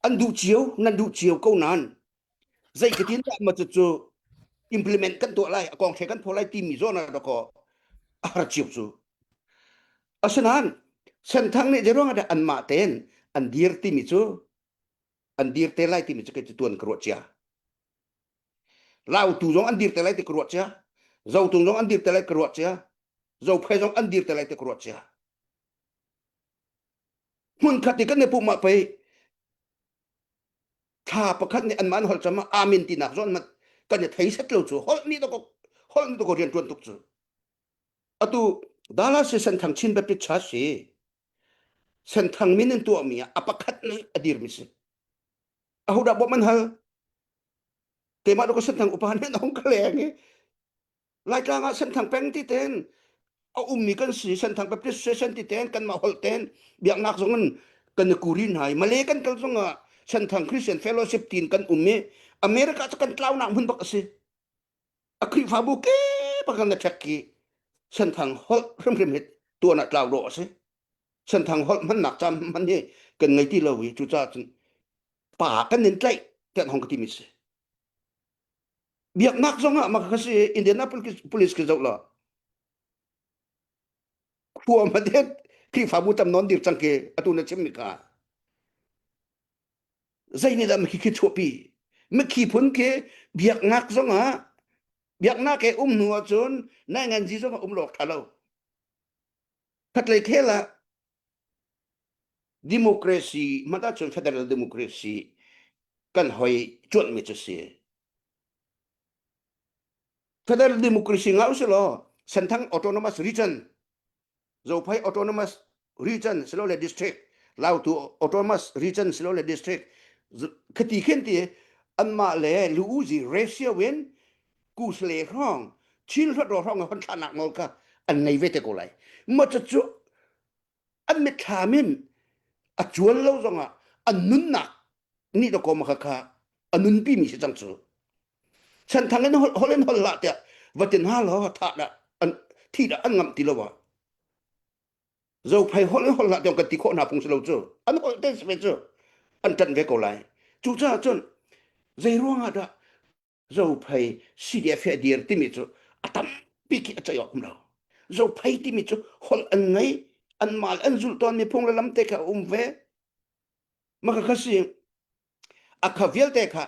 an duh cio, nan duh cio ko nain zei ka tin dah ma cu cu implement kan tuah lai, a kong ṭhe kan phaw lai timi zawn ah rak a har cio cu. Asinain Senthang nih zeiruangah dah anmah tein an dir timi cu, an dir te lai timi cu kei cu tuan ka ruah cia. Lautu zong an dir te lai ti ka ruah cia. Zotung zong an dir te lai ka ruah cia. Zophei zong an dir te lai ti ka ruah cia. Hmunkhat i kan i puh mah pei thla pakhat nih anmah an holh cam ah amin tinak zawn hmanh kan i thei set lo cu holh nih tuk, holh nih tuk rian ṭuan tuk cu. Atu Dallas i Senthang Chin Baptist Church i Senthang min in tuahmi ah a pakhat nih a dirmi si. Ahodah bawmh an hal? Keimah tuk Senthang upa nih an hong ka leng i Laitlang ah Senthang peng ti ten a ummi kan si, Senthang Baptist Association ti ten kanmah holh ten biaknak zong in kan i kuri hna i Malay kan kal zongah Senthang Christian Fellowship tiin kan um i America cu kan tlaunak hmun bak a si. A Khrihfabu ke pakhat na ṭhek khi Senthang holh hrimhrim hi tuan ah tlau rawh a si. Senthang holh hmannak caan hman hi kan ngei ti lo i cucaah cun pa kan in tlaih tiah hong ka timi si. Biaknak zongah mah kha si, Indianapolis Police khi zoh law. Khua hmanh hi Khrihfabu tam nawn dir cang khi atu na chimmi kha. Zei nih dah mikhi khi chuahpi? Mikhi phun khi biaknak zongah, biaknak he um hnu ahcun nainganzi zongah um lawk ṭha lo. Khatlei khel ah democracy hmanh ahcun federal democracy kan hoi cuanhmi cu si. Federal democracy ngah u si law, Senthang Autonomous Region, Zophei Autonomous Region silole District, Lautu Autonomous Region silole District, z-, khati khin ti anmah le lu uzi ratio in kusle hrawng, Chin hluat raw hrawng hon thlahnak nawl kha an ngei ve te ko lai. Ma cu cu an mitthlam in a cual lo zongah an nunnak nih dah kawm kha kha a nunpi mi si cang cu. Chan thang in hol, hol in hol lah tiah va tin ha lo, thah dah an, thih dah an ngamh ti lo ah. Zophei hol in hol lah tiah kan ti khawh hna phung si lo cu. An hol te si ve cu. An ṭanh ve ko lai. Cucaah cun, zei ruangah dah Zophei C D F he a dir timi cu a tampi khi a ceih awk um lo. Zophei timi cu holh an ngei, anmah le an zulh tawnmi phung le lam te kha a um ve. Mah kha kha si, a kha vialte kha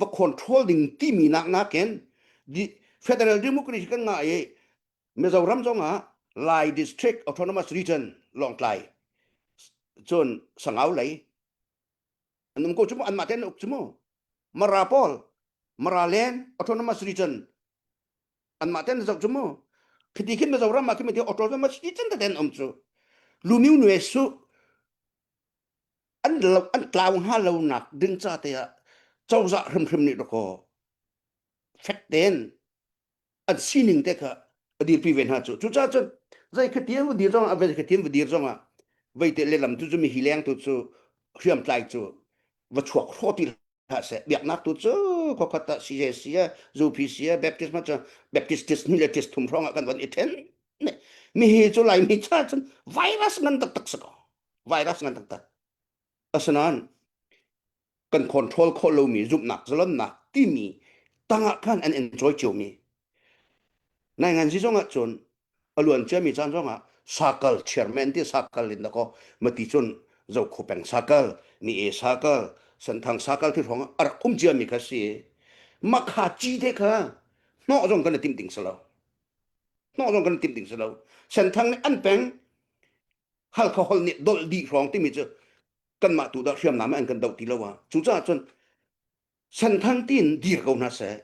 va control ding timi nak nakin di-, Federal Democracy kan ngah i Mizoram zongah Lai District Autonomous Region Lawngtlai cun Sangau lei an um ko cu mu, anmah te an uk cu mu. Mara pawl, Mara Land Autonomous Region, anmah te an zoh cu mu. Khiti khin Mizoram ah khi mi ti Autonomous Region te an um cu. Lumiu nuai su an lo, an tlau hnga lonak ding ca te ah cozah hrimhrim nih rak kaw fek tein an sining te kha a dirpi ve hna cu. Cucaah cun, zei kha tiang va dir zongah, a ve kha tiang va dir zongah, veite le lam tu cu mi hi leng tu cu hriamtlai cu va chuak hrawh ti hlah seh. Biaknak tu cu, khokhat ah C J C ah, Z P C ah, Baptist hmanh cu, Baptist tis hnih le tis thum hrawngah kan van i ṭhen. Mi hi cu Laimi ca cun virus ngan taktak si ko. Virus ngan taktak. Asinain kan control khawh lomi zumhnak, zalonnak timi tangah khan an enjoy ciomi. Nainganzi zongah cun a luan ciami caan zongah sakal chairman ti sakal in dah ko, mati cun Zokhua peng sakal, Ni-e sakal, Senthang sakal ti hrawng a rak um ciami kha si. Makha ci te kha hnawh zong kan i timh ding si lo. Hnawh zong kan i timh ding si lo. Senthang nih an peng Halkha holh nih dolh dih hrawng timi cu kanmah tu dah hriamnam ah an kan doh ti lo ah. Cucaah cun Senthang tiin dir ko hna seh.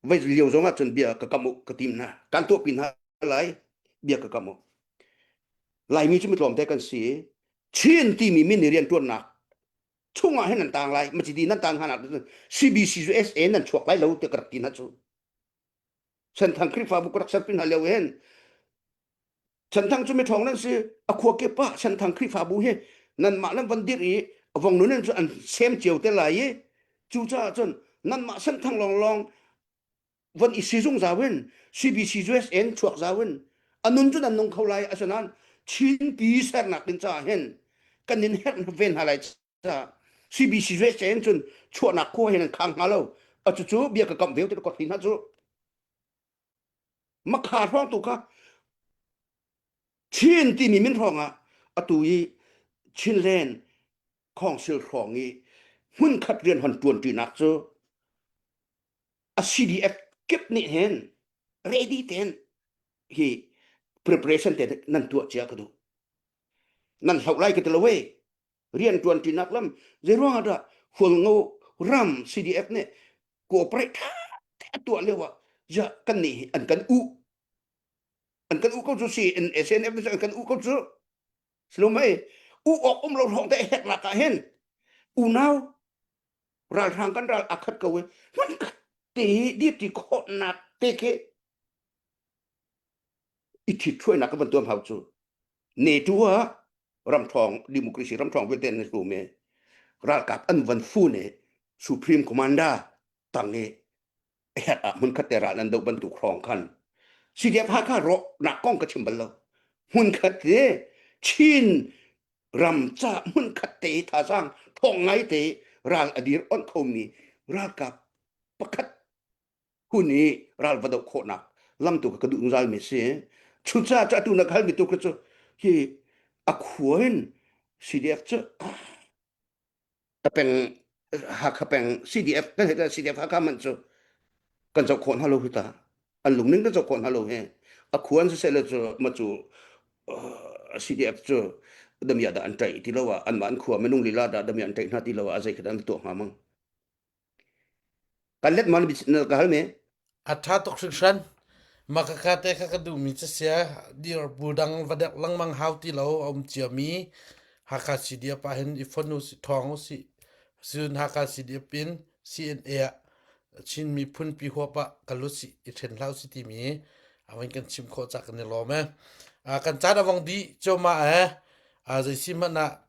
Vai lio zongah cun bia ka kamh uh ka tim hna. Kan tuahpi hna lai, bia ka kamh uh. Laimi cu mi tlawmte kan si. Chin timi min i rianṭuannak chungah hin nan tang lai, macidi nan tang hna nak cun C B C U S A nan chuak lai lo tiah ka rak ti hna cu. Senthang Khrihfabu ka rak serpi hna lio hin, Senthang cu mi ṭhawng nan si, a khua kip ah Senthang Khrihfabu hi nanmah nan van dirh i a vong nun in cu an sem cio te lai i, cucaah cun nanmah Senthang lawnglawng van i si zung zau in, C B C U S A in chuak zau in, a nun cu nan nung kho lai, asinain Chinpi sernak ding caah hin kan in herh ve hna lai. Ca, C B C U S A in cun chuahnak khua hin an khang hnga lo. A cucu bia ka kamh ve u ti ka kawt hna cu. Makha hrawng tu kha Chin timi min hrawng ah atu i Chinland Council hrawng i hmunkhat rian hon ṭuanṭinak cu a C D F kip nih hin ready tein hi preparation te nan tuah cia ka duh. Nan hloh lai ka ti lo e. Rianṭuanṭinak lam, zeiruangah dah Hualngo ram C D F nih cooperate ṭha te a tuah lio ah, ziah kan nih an kan uh, an kan uh ko cu si, in S N F nih an kan uh ko cu. Si lo mai, uh awk um lo hrawng te a herhnak ah hin unau ralhrang kan ral a khat ko i, hmunkhat te hi dirti khawhnak te khi i ṭhithruainak ka van tuam hau cu. NATO ah ramṭhawng, democracy ramṭhawng vialte an i hlum i, ralkap an van fun i, Supreme Commander tang i, a herh ah hmunkhat te ral nan doh bantuk hrawng khan C D F Hakha rawhnak kong ka chim bal lo. Hmunkhat te Chin ram ca hmunkhat te thazaang thawng ngai te ral a dir onh khomi ralkap pakhat hun i ral va doh khawhnak lam tu ka duh zungzalmi si. Cucaah cu atu na ka halmi tu ka cu hi a khua in C D F cu a peng, Hakha peng C D F kan heta C D F Hakha man cu kan zoh khawh hna lo hi ta. An lungning kan zoh khawh hna lo hi. A khua an siseh le cu ma cu, uh, C D F cu damiah dah an ṭaih ti lo ah, anmah an khua minung lila dah damiah an ṭaih hna ti lo ah, a zeikhat an tuah hnga mang. Kan let man bi na ka hal me. A ṭha tuk hringhran. Makha kha te kha ka duhmi ca sia, dir bu dang va dek lengmang hau ti lo a um ciami Hakha C D F ah hin i fon u si, thawng u si, cun Hakha C D F in C N A ah Chin miphun pi huap ah ka lut si, i ṭhen hlau si timi a van kan chim khawh ca kan i lawm e. A kan caan a vong dih cuahmah e. A zei si hmanh ah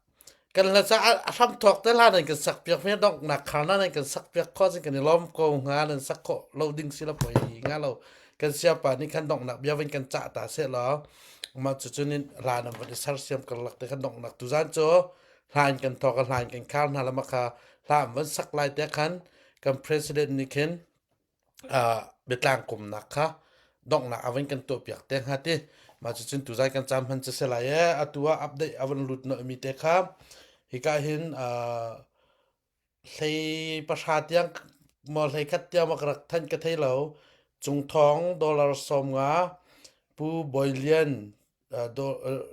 Kan la ca a hramthawk te hlan in kan sak piak mi, donghnak kharna in kan sak piak khawh cin kan i lawm ko hnga, nan sak khawh lo ding si lo poi hnga lo. Kan siapa nih khan donghnak bia van kan cah ta seh law. Mah cucun in hlan an van i sersiam karlak te khan donghnak tuzan cu hlan kan thawk a, hlan kan khar hna lam a kha hlan van sak lai te khan kan president nih khin aa, biatlangkumnak kha donghnak a van kan tuahpiak te hnga ti. Mah cucun tuzan kan cam hman cu si lai e, atu ah update a van lut nawh mi te kha hika hin, aa, hlei pahra tiang maw, hlei khat tiang maw ka rak thanh ka thei lo. Cungthawng dollar sawmnga, Pu Bawi Lian, aa, do-, aa,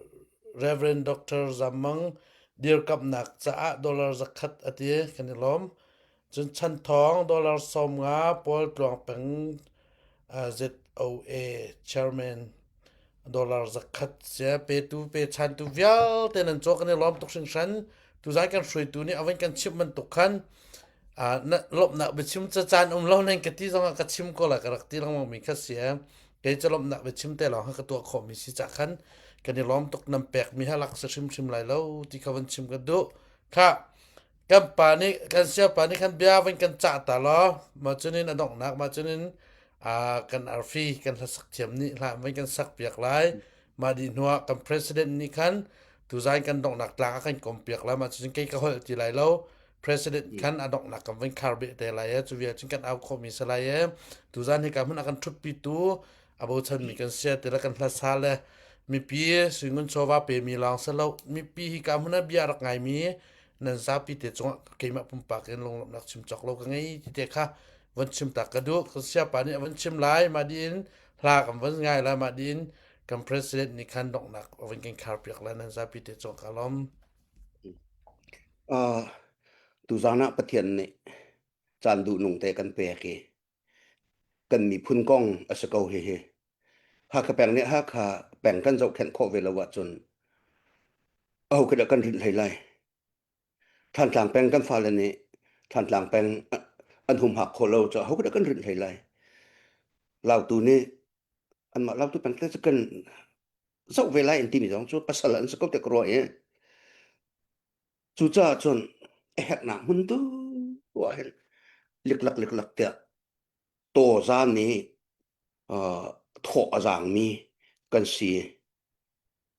Reverend Doctor Zam Mang dirkamhnak caah dollar zakhat a ti, kan i lawm. Cun Chan Thawng dollar sawmnga, Paul Tluang Peng, aa, Z O A chairman dollar zakhat sia, petu, pechantu vialte nan caw kan i lawm tuk hringhran. Tuzan kan hruaitu nih a van kan chimh man tuk khan, aa, na lawmhnak biachim cacaan um lo nan ka ti zongah ka chim ko lai ka rak ti lengmang mi kha si e. Kei cu lawmhnak biachim te lawng ha ka tuah khawh mi si cah khan kan i lawm tuk, nan pek mi ha lak si hrimhrim lai lo ti kha van chim ka duh. Kha kan pa nih, kan siapa nih khan bia van kan cah ta law. Mah cunin a donghnak, mah cunin, aa, kan arfi, kan hlasak thiam nih hlan van kan sak piak lai. Mah dih hnuah kan president nih khan tuzan kan donghnak tlang a kan kom piak lai. Mah cucun kei ka holh ti lai lo. President khan a donghnak kan van khar beh te lai e, cu vial cun kan au khawh mi si lai e. Tuzan hika hmun a kan ṭhutpitu a bochan mi kan si e, ti le kan hlasa le mipi sui ngun chawva pemi lawng si lo. Mipi hika hmun a bia rak ngai mi nan zapi te cungah keimah pumpak in lunglawmhnak chim cawk lo ka ngei ti te kha van chim tak ka duh. Kan siapa nih a van chim lai, mah dih in hla kan van ngai lai, mah dih in kan president nih khan donghnak a van kan khar piak lai, nan zapi te cungah ka lawm. Aa, tuzan ah Pathian nih caan duh nung te kan pek i kan miphun kong a si ko hihi. Hakha peng nih Hakha peng kan zohkhenh khawh ve lo ahcun aho khit ah kan rinh hlei lai. Thantlang peng kan fale nih Thantlang peng an humhak khawh lo cu aho khit ah kan rinh hlei lai. Lautu nih anmah Lautu peng te cu kan zoh ve lai an timi zong cu pasal an si ko te ka ruah i cucaah cun a herhnak hmun tu ah hin liklak liklak tiah tawza nih, aa, thawh a zaangmi kan si.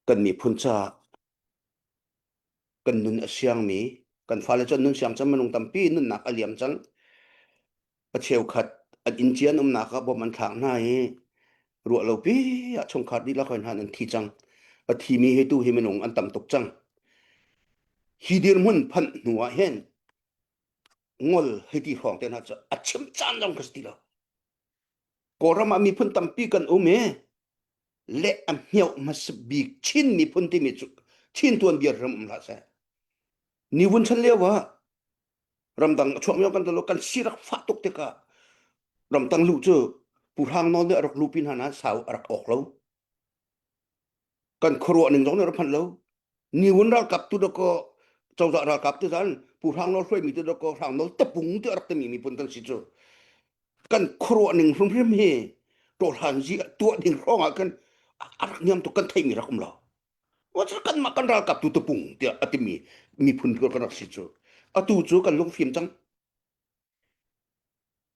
Kan miphun caah kan nun a siangmi, kan fale cu an nun siang cang, minung tampi nunnak a liam cang. A cheukhat an inn cian umnak ah bom an thlak hna i ruah lopi ah chungkhar dihlak hoi hna an thi cang. A thimi hi tu hi minung an tam tuk cang. Hi dirhmun phanh hnu ah hin ngol hiti hrawng te hna cu a chim caan zong ka si ti lo. Kawlram ah miphun tampi kan um i le a hmioh hmasa bik Chin miphun timi cu Chin tuanbia ram um hlah seh. Ni vun chan lio ah ramdang a chuakmi kan lo, kan si rak fah tuk tikah ramtang luh cu Pu Hrang Nawl nih a rak luhpi hna nain sau a rak awk lo. Kan khuaruah ning zong nih a rak phanh lo. Ni vun ralkap tu dakaw, cozah ralkap tu zan, Pu Hrang Nawl hruaimi tu dakaw, Hrang Nawl tapung tiah a rak timi miphun kan si cu. Kan khuaruah ning hrimhrim hi ṭawhlan zia tuah ding hrawngah kan a rak niam tuk kan theihmi rak um lo. Cucaah kanmah kan ralkap tu tapung tiah a timi miphun kan rak si cu. Atu cu kan lungfim cang.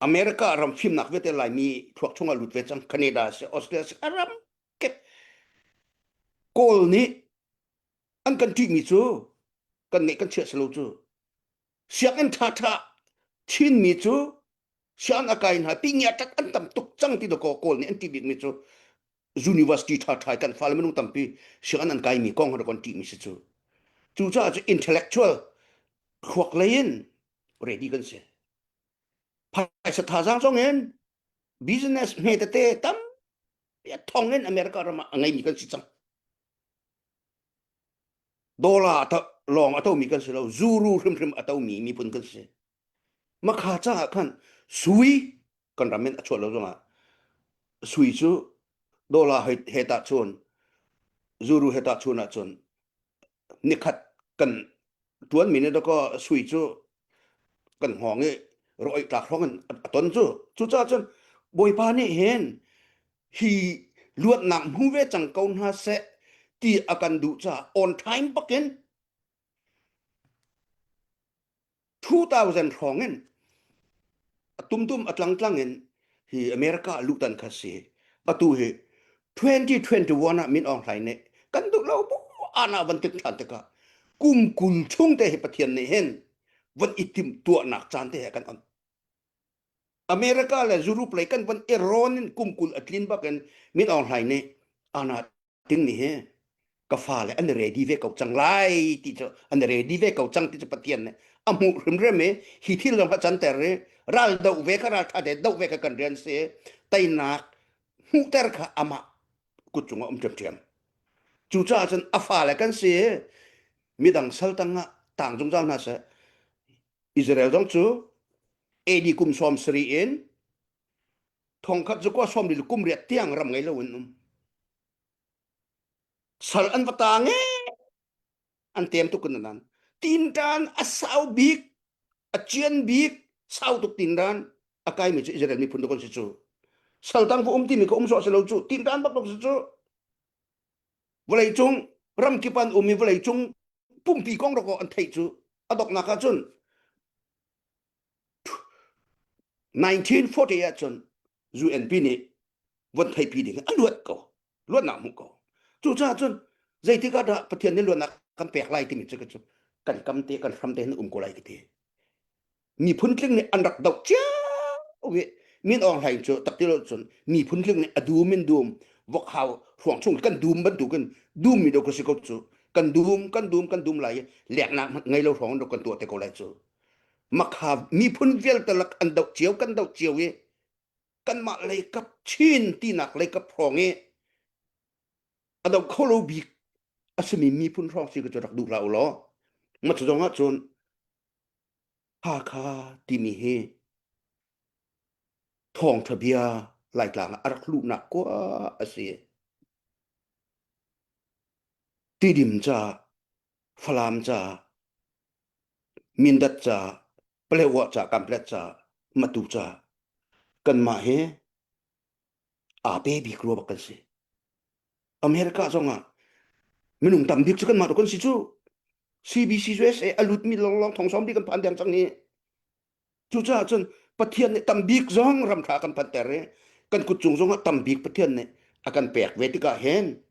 America ram fimnak vialte Laimi thluak chungah lut ve cang, Canada si, Australia si, a ram kep. Kawl nih an kan ṭihmi cu kan ngeih kan chiah si lo cu. Sianginn ṭha ṭha Chinmi cu sianginn a kai hna ti ngiat ṭhat an tam tuk cang ti dakaw Kawl nih an ti bikmi cu university ṭha ṭha i kan fale minung tampi sianginn an kaimi kong hna kan ṭihmi si cu. Cucaah cu intellectual hruak lei in ready kan si. Phaisa thazaang zong in business hme tete tam a thong in America ram ah a ngeimi kan si cang. Dollar a to, lawng a tomi kan si lo, zuru hrimhrim a tomi miphun kan si. Makha caah khan sui kan ram in a chuah lo zongah sui cu dollar he, he tah chun, zuru he tah chun ahcun nikhat kan ṭuanmi nih dakaw sui cu kan hngawng i rawh tlak hrawng in a ton cu. Cucaah cun Bawipa nih hin hi luatnak hmu ve cang ko hna seh ti a kan duh caah on time bak in two thousand hrawng in a tumtum a tlangtlang in hi America a luhtan kha si. Atu hi twenty twenty-one ah Min Aung Hlaing nih kan duh lo bu ana van tik ṭhan tikah kum kul chungte hi Pathian nih hin van i timhtuahnak caan te hi kan on. America le Europe lei kan van i rawn in kum kul a tlin bak in Min Aung Hlaing nih ana ting ni hi ka fale an ready ve ko cang lai ti cu, an ready ve ko cang ti cu Pathian nih a hmuh hrimhrim i hi thil zong kha canter i ral doh ve kha, ral ṭha te doh ve kha kan rian si. Teinak hmuhter kha amah kut cungah um ṭiamṭiam. Cucaah cun a fale kan si. Midang saltang ah tang zungzal hna seh. Israel zong cu A D kum sawm sarih in thongkhat zakua sawmli le kum riat tiang ram ngei lo in um. Sal an va ta nge an tem tuk in nan. Tintan a sau bik, a cian bik, sau tuk tintan a kaimi cu Israel miphun tuk an si cu. Saltang va um timi kha um suah si lo cu, tintan bak tuk si cu. Vawleicung ram kipan ummi vawleicung pumpi kong rak an theih cu a doknak ahcun nineteen forty eight cun U N P nih von theihpi ding a luat ko, luatnak hmuh ko. Cucaah cun zeitik ah dah Pathian nih luatnak kan pek lai timi cu, kan kam te, kan hram te hin um ko lai ka ti. Miphun tling nih an rak doh cio i Min Aung Hlaing cu takti lo cun miphun tling nih a dum in dum, vok hau hruang chung kan dum bantukin dum mi do ka si ko cu, kan dum, kan dum, kan dum lai i leknak ngei lo hrawng an rak kan tuah te ko lai cu. Makha miphun vialte lak an doh cio, kan doh cio i kanmah leikap Chin tinak leikap hrawng i a doh kho lo bik a simi miphun hrawng si ka cu rak duh hlah u law. Macu zongah cun Hakha timi hi thawngṭha bia Laitlang ah a rak hluhnak kua a si. Tidim ca, Falam ca, Mindat ca, Paletwa ca, Kanpetlet ca, Matu ca, kanmah hi aa pe bik rua bak kan si. America zongah minung tam bik cu kanmah tuk kan si cu. C B C U S A a lutmi lawng lawng thong sawm bik kan phan deng cang hi. Cucaah cun Pathian nih tam bik zong ram ṭha kan phanhter i kan kut cung zongah tam bik Pathian nih a kan pek ve tikah hin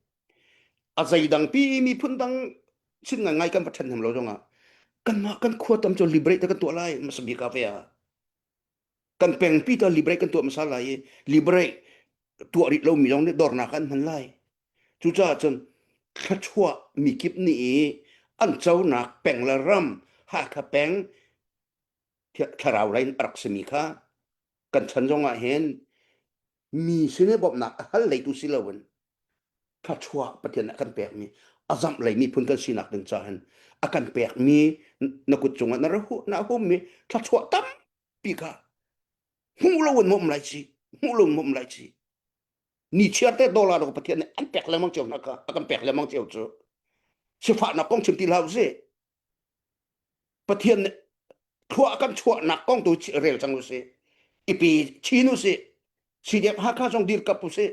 a zeidangpi miphun dang sin ngaingai kan va ṭhen hnem lo zongah kanmah kan khua tam cu liberate te kan tuah lai, hmasa bik ah ve ah kan pengpi ta liberate kan tuah hmasa lai i liberate tuah rih lomi zong nih dornak an hman lai. Cucaah cun thluachuah mi kip nih i an conak peng le ram, Hakha peng, thlarau lei in a rak simi kha kan chan zongah hin mi sin i bawmhnak a hal leitu si loin thluachuah Pathian nih a kan pekmi a zamh lei miphun kan sinak ding caah hin a kan pekmi na kut cungah na ra hu-, na hummi thluachuah tampi kha hmuh loin mawmh lai si, hmuh loin mawmh lai si. Ni chiarte dollar rak Pathian nih an pek lengmang cio hna kha a kan pek lengmang cio cu. Sifahnak kong chim ti hlah u sih. Pathian nih thluah kan chuahnak kong tu rel cang u sih. I pi chin u sih. C D F Hakha zong dirkap u sih.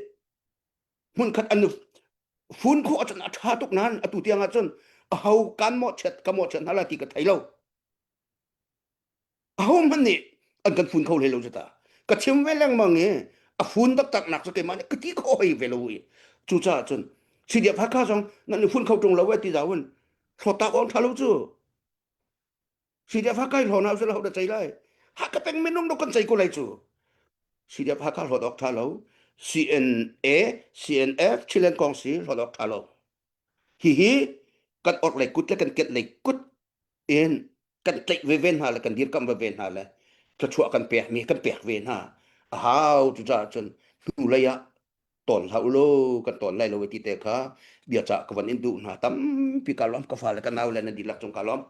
Hmunkhat an fun khawh ahcun a ṭha tuk nain atu tiang ahcun aho kan mawhchiat, ka mawhchiat hna lai ti ka thei lo. Ahohmanh nih an kan fun kho hlei lo cu ta. Ka chim ve lengmang i a fun taktaknak cu keimah nih ka ti kho hoi ve lo i. Cucaah cun C D F Hakha zong nan i fun kho ṭung lo e ti zau in hlawt tak awng ṭha lo cu. C D F Hakha i hlaw hna u sih law, ho dah cei lai. Hakha peng minung deuh kan cei ko lai cu. C D F Hakha hlawt awk ṭha lo. C N A, C N F, Chinland Council hlawt awk ṭha lo. Hihi kan orhlei kut le kan kelhlei kut in kan tlaih veve hna le kan dirkamh veve hna le thluachuah kan pekmi kan pek ve hna. A hau, cucaah cun hnulei ah ton hlah u law, kan ton lai lo e ti te kha bia caah ka van in duh hna. Tampi ka lawm, ka fale ka nau le nan dihlak cung ka lawm.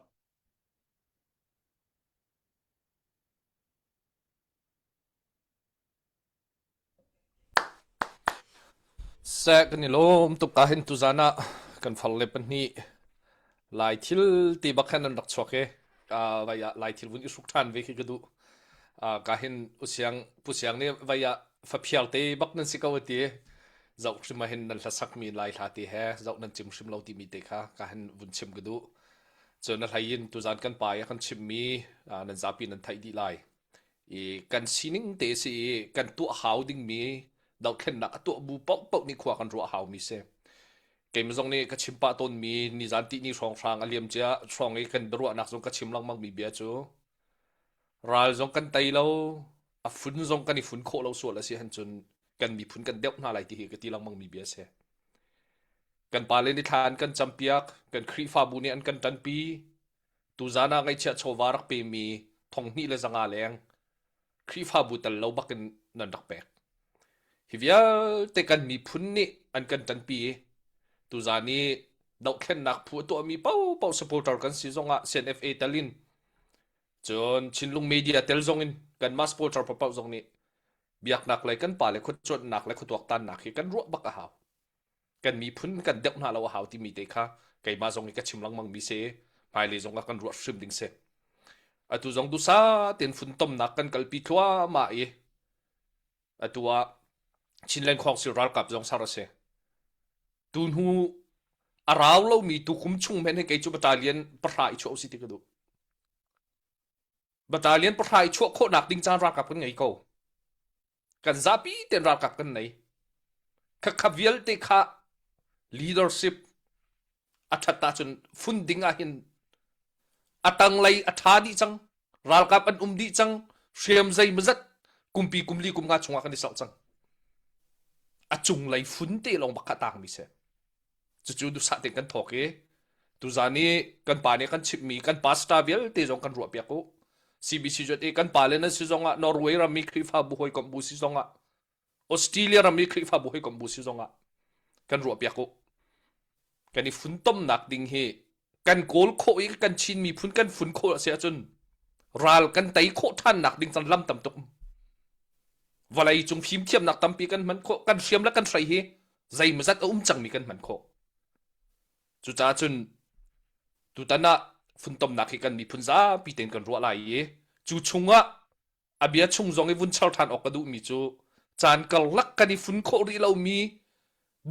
Seh, kan i lawm tuk. Ka hin tuzan ah kan fale pahnih Lai thil te bak khan an rak chuak e. Aa, vai ah Lai thil vun i hruk ṭhan ve khi ka duh. Aa, ka hin U Siang, Pu Siang nih vai ah fa phial te bak nan si ko a ti. Zoh hrim ah hin nan hlasakmi Lai hla te he zoh nan chim hrim lo timi te kha ka hin vun chim ka duh. Cun a hlei in tuzan kan pa i a kan chimhmi, aa, nan zapi nan theih dih lai. I kan sining te si i kan tuah hau dingmi dohthlennak a tuah bu paohpaoh nih khua kan ruah haumi si. Keimah zong nih ka chim pah tawnmi nizan tih ni hrawnghrang a liam cia hrawng i kan biaruahnak zong ka chim lengmangmi bia cu ral zong kan tei lo, a fun zong kan i fun khawh lo sual a si ahcun kan miphun kan deuh hna lai ti hi ka ti lengmangmi bia a si. Kan pa le ni thla an kan campiak, kan Khrihfabu nih an kan ṭanpi, tuzan ah ngaihchiah chawva rak pemi thonghnih le zanga leng Khrihfabu tel lo bakin nan rak pek. Hi vialte kan miphun nih an kan ṭanpi i tuzan i dohthlennak phu a tuahmi paohpaoh supporter kan si zongah C N F A tel in cun Chinlung Media tel zongin kanmah supporter paohpaoh zong nih biaknak lei kan pa le khuacuanhnak le khuatuaktannak hi kan ruah bak a hau. Kan miphun kan deuh hna lo a hau timi te kha keimah zong i ka chim lengmangmi si. Hmailei zong a kan ruah hrim ding si. Atu zong duhsah tein funtomnak kan kalpi thluahmah i atu ah Chinland Council ralkap zong ser a si. Tu hnu a rau lomi tukum chung hmanh hi kei cu battalion pahra i chuah u si ti ka duh. Battalion pahra i chuah khawhnak ding caan ralkap kan ngei ko. Kan zapi tein ralkap kan nei. Khakha vialte kha leadership a ṭhat ahcun funding ah hin a tanglei a ṭha dih cang, ralkap an um dih cang, hriam zeimawzat kumpi kum li kum nga chungah kan i salh cang. A cunglei funte lawng bak kha tangmi si. Cucu duhsah tein kan thawk i tuzan i kan pa nih kan chimhmi kan pastor vialte zong kan ruahpiak u. C B C Z A kan pa le nan si zongah, Norway rammi Khrihfabu hawikom bu si zongah, Australia rammi Khrihfabu hawikom bu si zongah kan ruahpiak u. Kan i funtomnak ding hi kan kawl khawh i kan Chin miphun kan fun khawh a si ahcun ral kan tei khawh ṭhannak ding cang lam tam tuk. Vawlei cung fimthiamnak tampi kan hman khawh, kan hriam le kan hrei hi zeimawzat a um cangmi kan hman khawh. Cucaah cun tutan ah funtomnak hi kan miphun zapi tein kan ruah lai i cu chungah a bia chung zong i vun char ṭhan awk ka duhmi cu caan karlak kan i fun khawh rih lomi,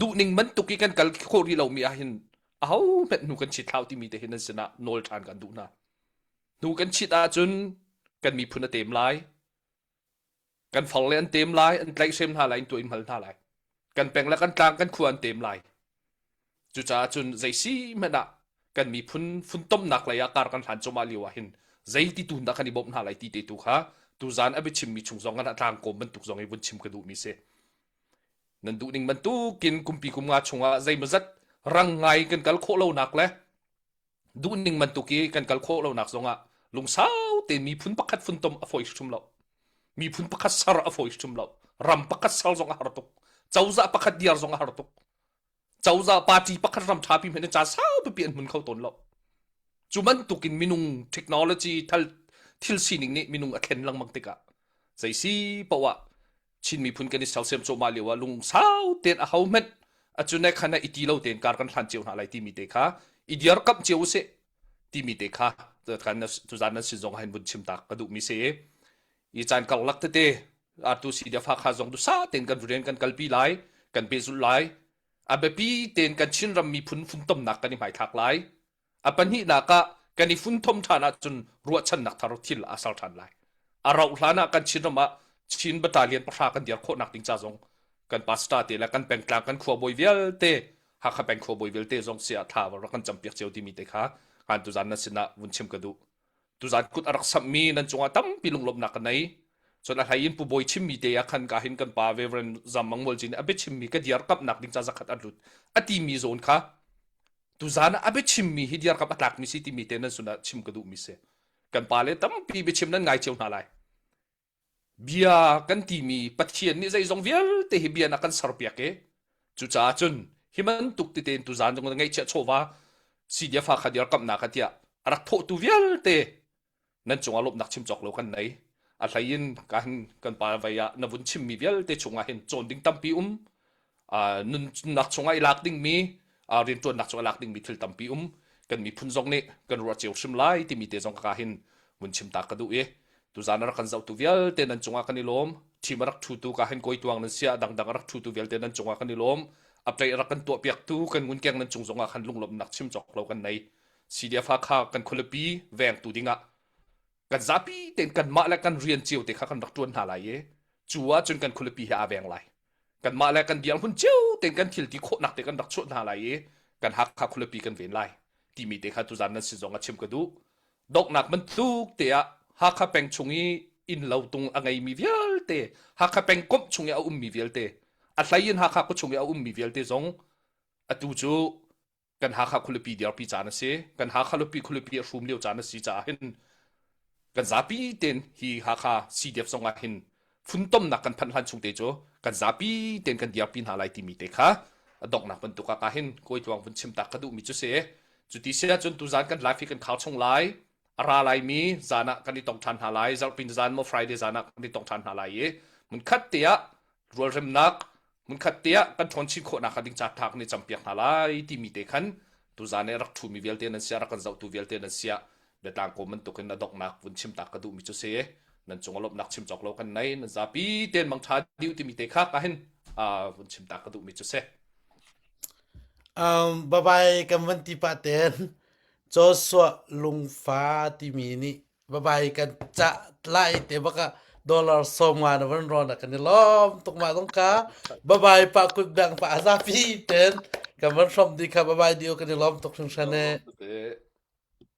duhning bantuk i kan kal khawh rih lomi ah hin ahohmanh hnu kan chit hlah u timi te hi nan sinah nawl ṭhan kan duh hna. Hnu kan chit ahcun kan miphun a tem lai. Kan fale an tem lai, an tlaihhrem hna lai, an tuah in hmal hna lai. Kan peng le kan tlang, kan khua an tem lai. Cucaah cun zei si hmanh ah kan miphun funtomnak lei ah kar kan hlan cuahmah lio ah hin zei ti tun dah kan i bawmh hna lai ti te tu kha tuzan a biachimmi chung zong kan a tlangkawm bantuk zong i vun chim ka duhmi si. Nan duhning bantukin kumpi kum nga chungah zeimawzat rang ngai kan kal khawh lonak le duhning bantuk i kan kal khawh lonak zongah lungsau tein miphun pakhat funtom a fawi hrim lo. Miphun pakhat ser a fawi hrim lo. Ram pakhat ser zong a har tuk. Cozah pakhat dir zong a har tuk. Cozah party pakhat ram ṭhapi hmanh in caan sau pipi an hmun kho tawn lo. Cu bantukin minung technology thal, thil sining nih minung a thlen lengmang tikah zei si paoh ah Chin miphun kan i sersiam cuahmah lio ah lungsau tein ahohmanh a cu nek khan i ti lo tein kar kan hlan cio hna lai timi te kha i dirkamh cio u sih timi te kha kan tuzan nan sin zong ah hin vun chim tak ka duhmi si. I caan karlak tete, atu C D F Hakha zong duhsah tein kan vun rian kan kalpi lai, kan pehzulh lai. A biapi tein kan Chinram miphun funtomnak kan i hmaithlak lai. A pahnihnak ah kan i funtom ṭhan ahcun ruahchannak thar thil a ser ṭhan lai. A rauh hlan ah kan Chinram ah Chin battalion pahra kan dir khawhnak ding ca zong kan pastor te le kan pengtlang kan khuabawi vialte, Hakha peng khuabawi vialte zong si ah thla rak kan campiak cio timi te kha kan tuzan nan sinah vun chim ka duh. Tuzan kut a rak samhmi nan cungah tampi lunglawmhnak ka nei. Cun a hlei in pubawi chimmi te ah khan ka hin kan pa Reverend Zam Mang Mual Cin a biachimmi ka dirkamhnak ding ca zakhat a lut a timi zawn kha tuzan ah a biachimmi hi dirkamh a tlakmi si timi te nan sunah chim ka duhmi si. Kan pa le tampi biachim nan ngai cio hna lai. Bia kan timi Pathian nih zeizong vialte hi bia na kan serpiak i cucaah cun hi man tuk titein tuzan zong na ngaihchiah chawva C D F Hakha dirkamhnak a tiah a rak thawhtu vialte nan cungah lawmhnak chim cawk lo kan nei. A hlei in ka hin kan pa vei ah na vun chimmi vialte chungah hin cawn ding tampi um. Aa, nunnak chungah i lak dingmi, aa, rianṭuannak chungah i lak dingmi thil tampi um. Kan miphun zong nih kan ruah cio hrim lai timi te zong ka hin vun chim tak ka duh i tuzan a rak kan zohtu vialte nan cungah kan i lawm. Thim a rak ṭhutu ka hin kawi tuang nan si ah dangdang a rak ṭhutu vialte nan cungah kan i lawm. Update a rak kan tuahpiaktu kan ngunkeng nan cung zongah khan lunglawmhnak chim cawk lo kan nei. CDF Hakha kan khualipi vengtu dingah kan zapi ten kanmah le kan rian cio te kha kan rak ṭuan hna lai i, cu ahcun kan khualipi hi aa veng lai. Kanmah le kan dirhmun cio ten kan thil ti khawhnak te kan rak chuah hna lai i, kan Hakha khualipi kan ven lai timi te kha tuzan nan si zong a chim ka duh. Donghnak bantuk te ah Hakha peng chung i inn lo tung a ngeimi vialte, Hakha peng komh chung i a ummi vialte, a hlei in Hakha khuachung i a ummi vialte zong atu cu kan Hakha khualipi dirpi caan a si. Kan Hakha khualipi, khualipi a hrum lio caan a si caah hin kan zapi ten hi Hakha CDF zong ah hin funtomnak kan phanh hlan chung te cu kan zapi ten kan dirpi hna lai timi te kha a donghnak bantuk ah ka hin kawi tluang vun chimtak ka duhmi cu si. Cuti si ahcun tuzan kan live hi kan khar chung lai. A ra laimi zan ah kan i tong ṭhan hna lai. Zarhpini zan maw Friday zan ah kan i tong ṭhan hna lai i hmunkhat te ah rualremnak, hmunkhat te ah kan ṭhawn chin khawhnak a ding ca ṭha kan i campiak hna lai timi te khan tuzan i rak ṭhumi vialte nan si ah, rak kan zohtu vialte nan si ah, biatlang kawm bantukin a donghnak vun chimtak ka duhmi cu si. Nan cung a lawmhnak chim cawk lo kan nei, nan zapi ten mangṭha dih u timi te kha ka hin, aa, vun chimtak ka duhmi cu si. Um, babai kan van ti pah ten Joshua Lungfa timi nih babai kan cah lai te bakah dollar sawm nga na van rawn ah kan i lawm tuk mah zong kha babai pah kut beng pah a zapi ten kan van hrawm dih kha babai dih u kan i lawm tuk hringhran e.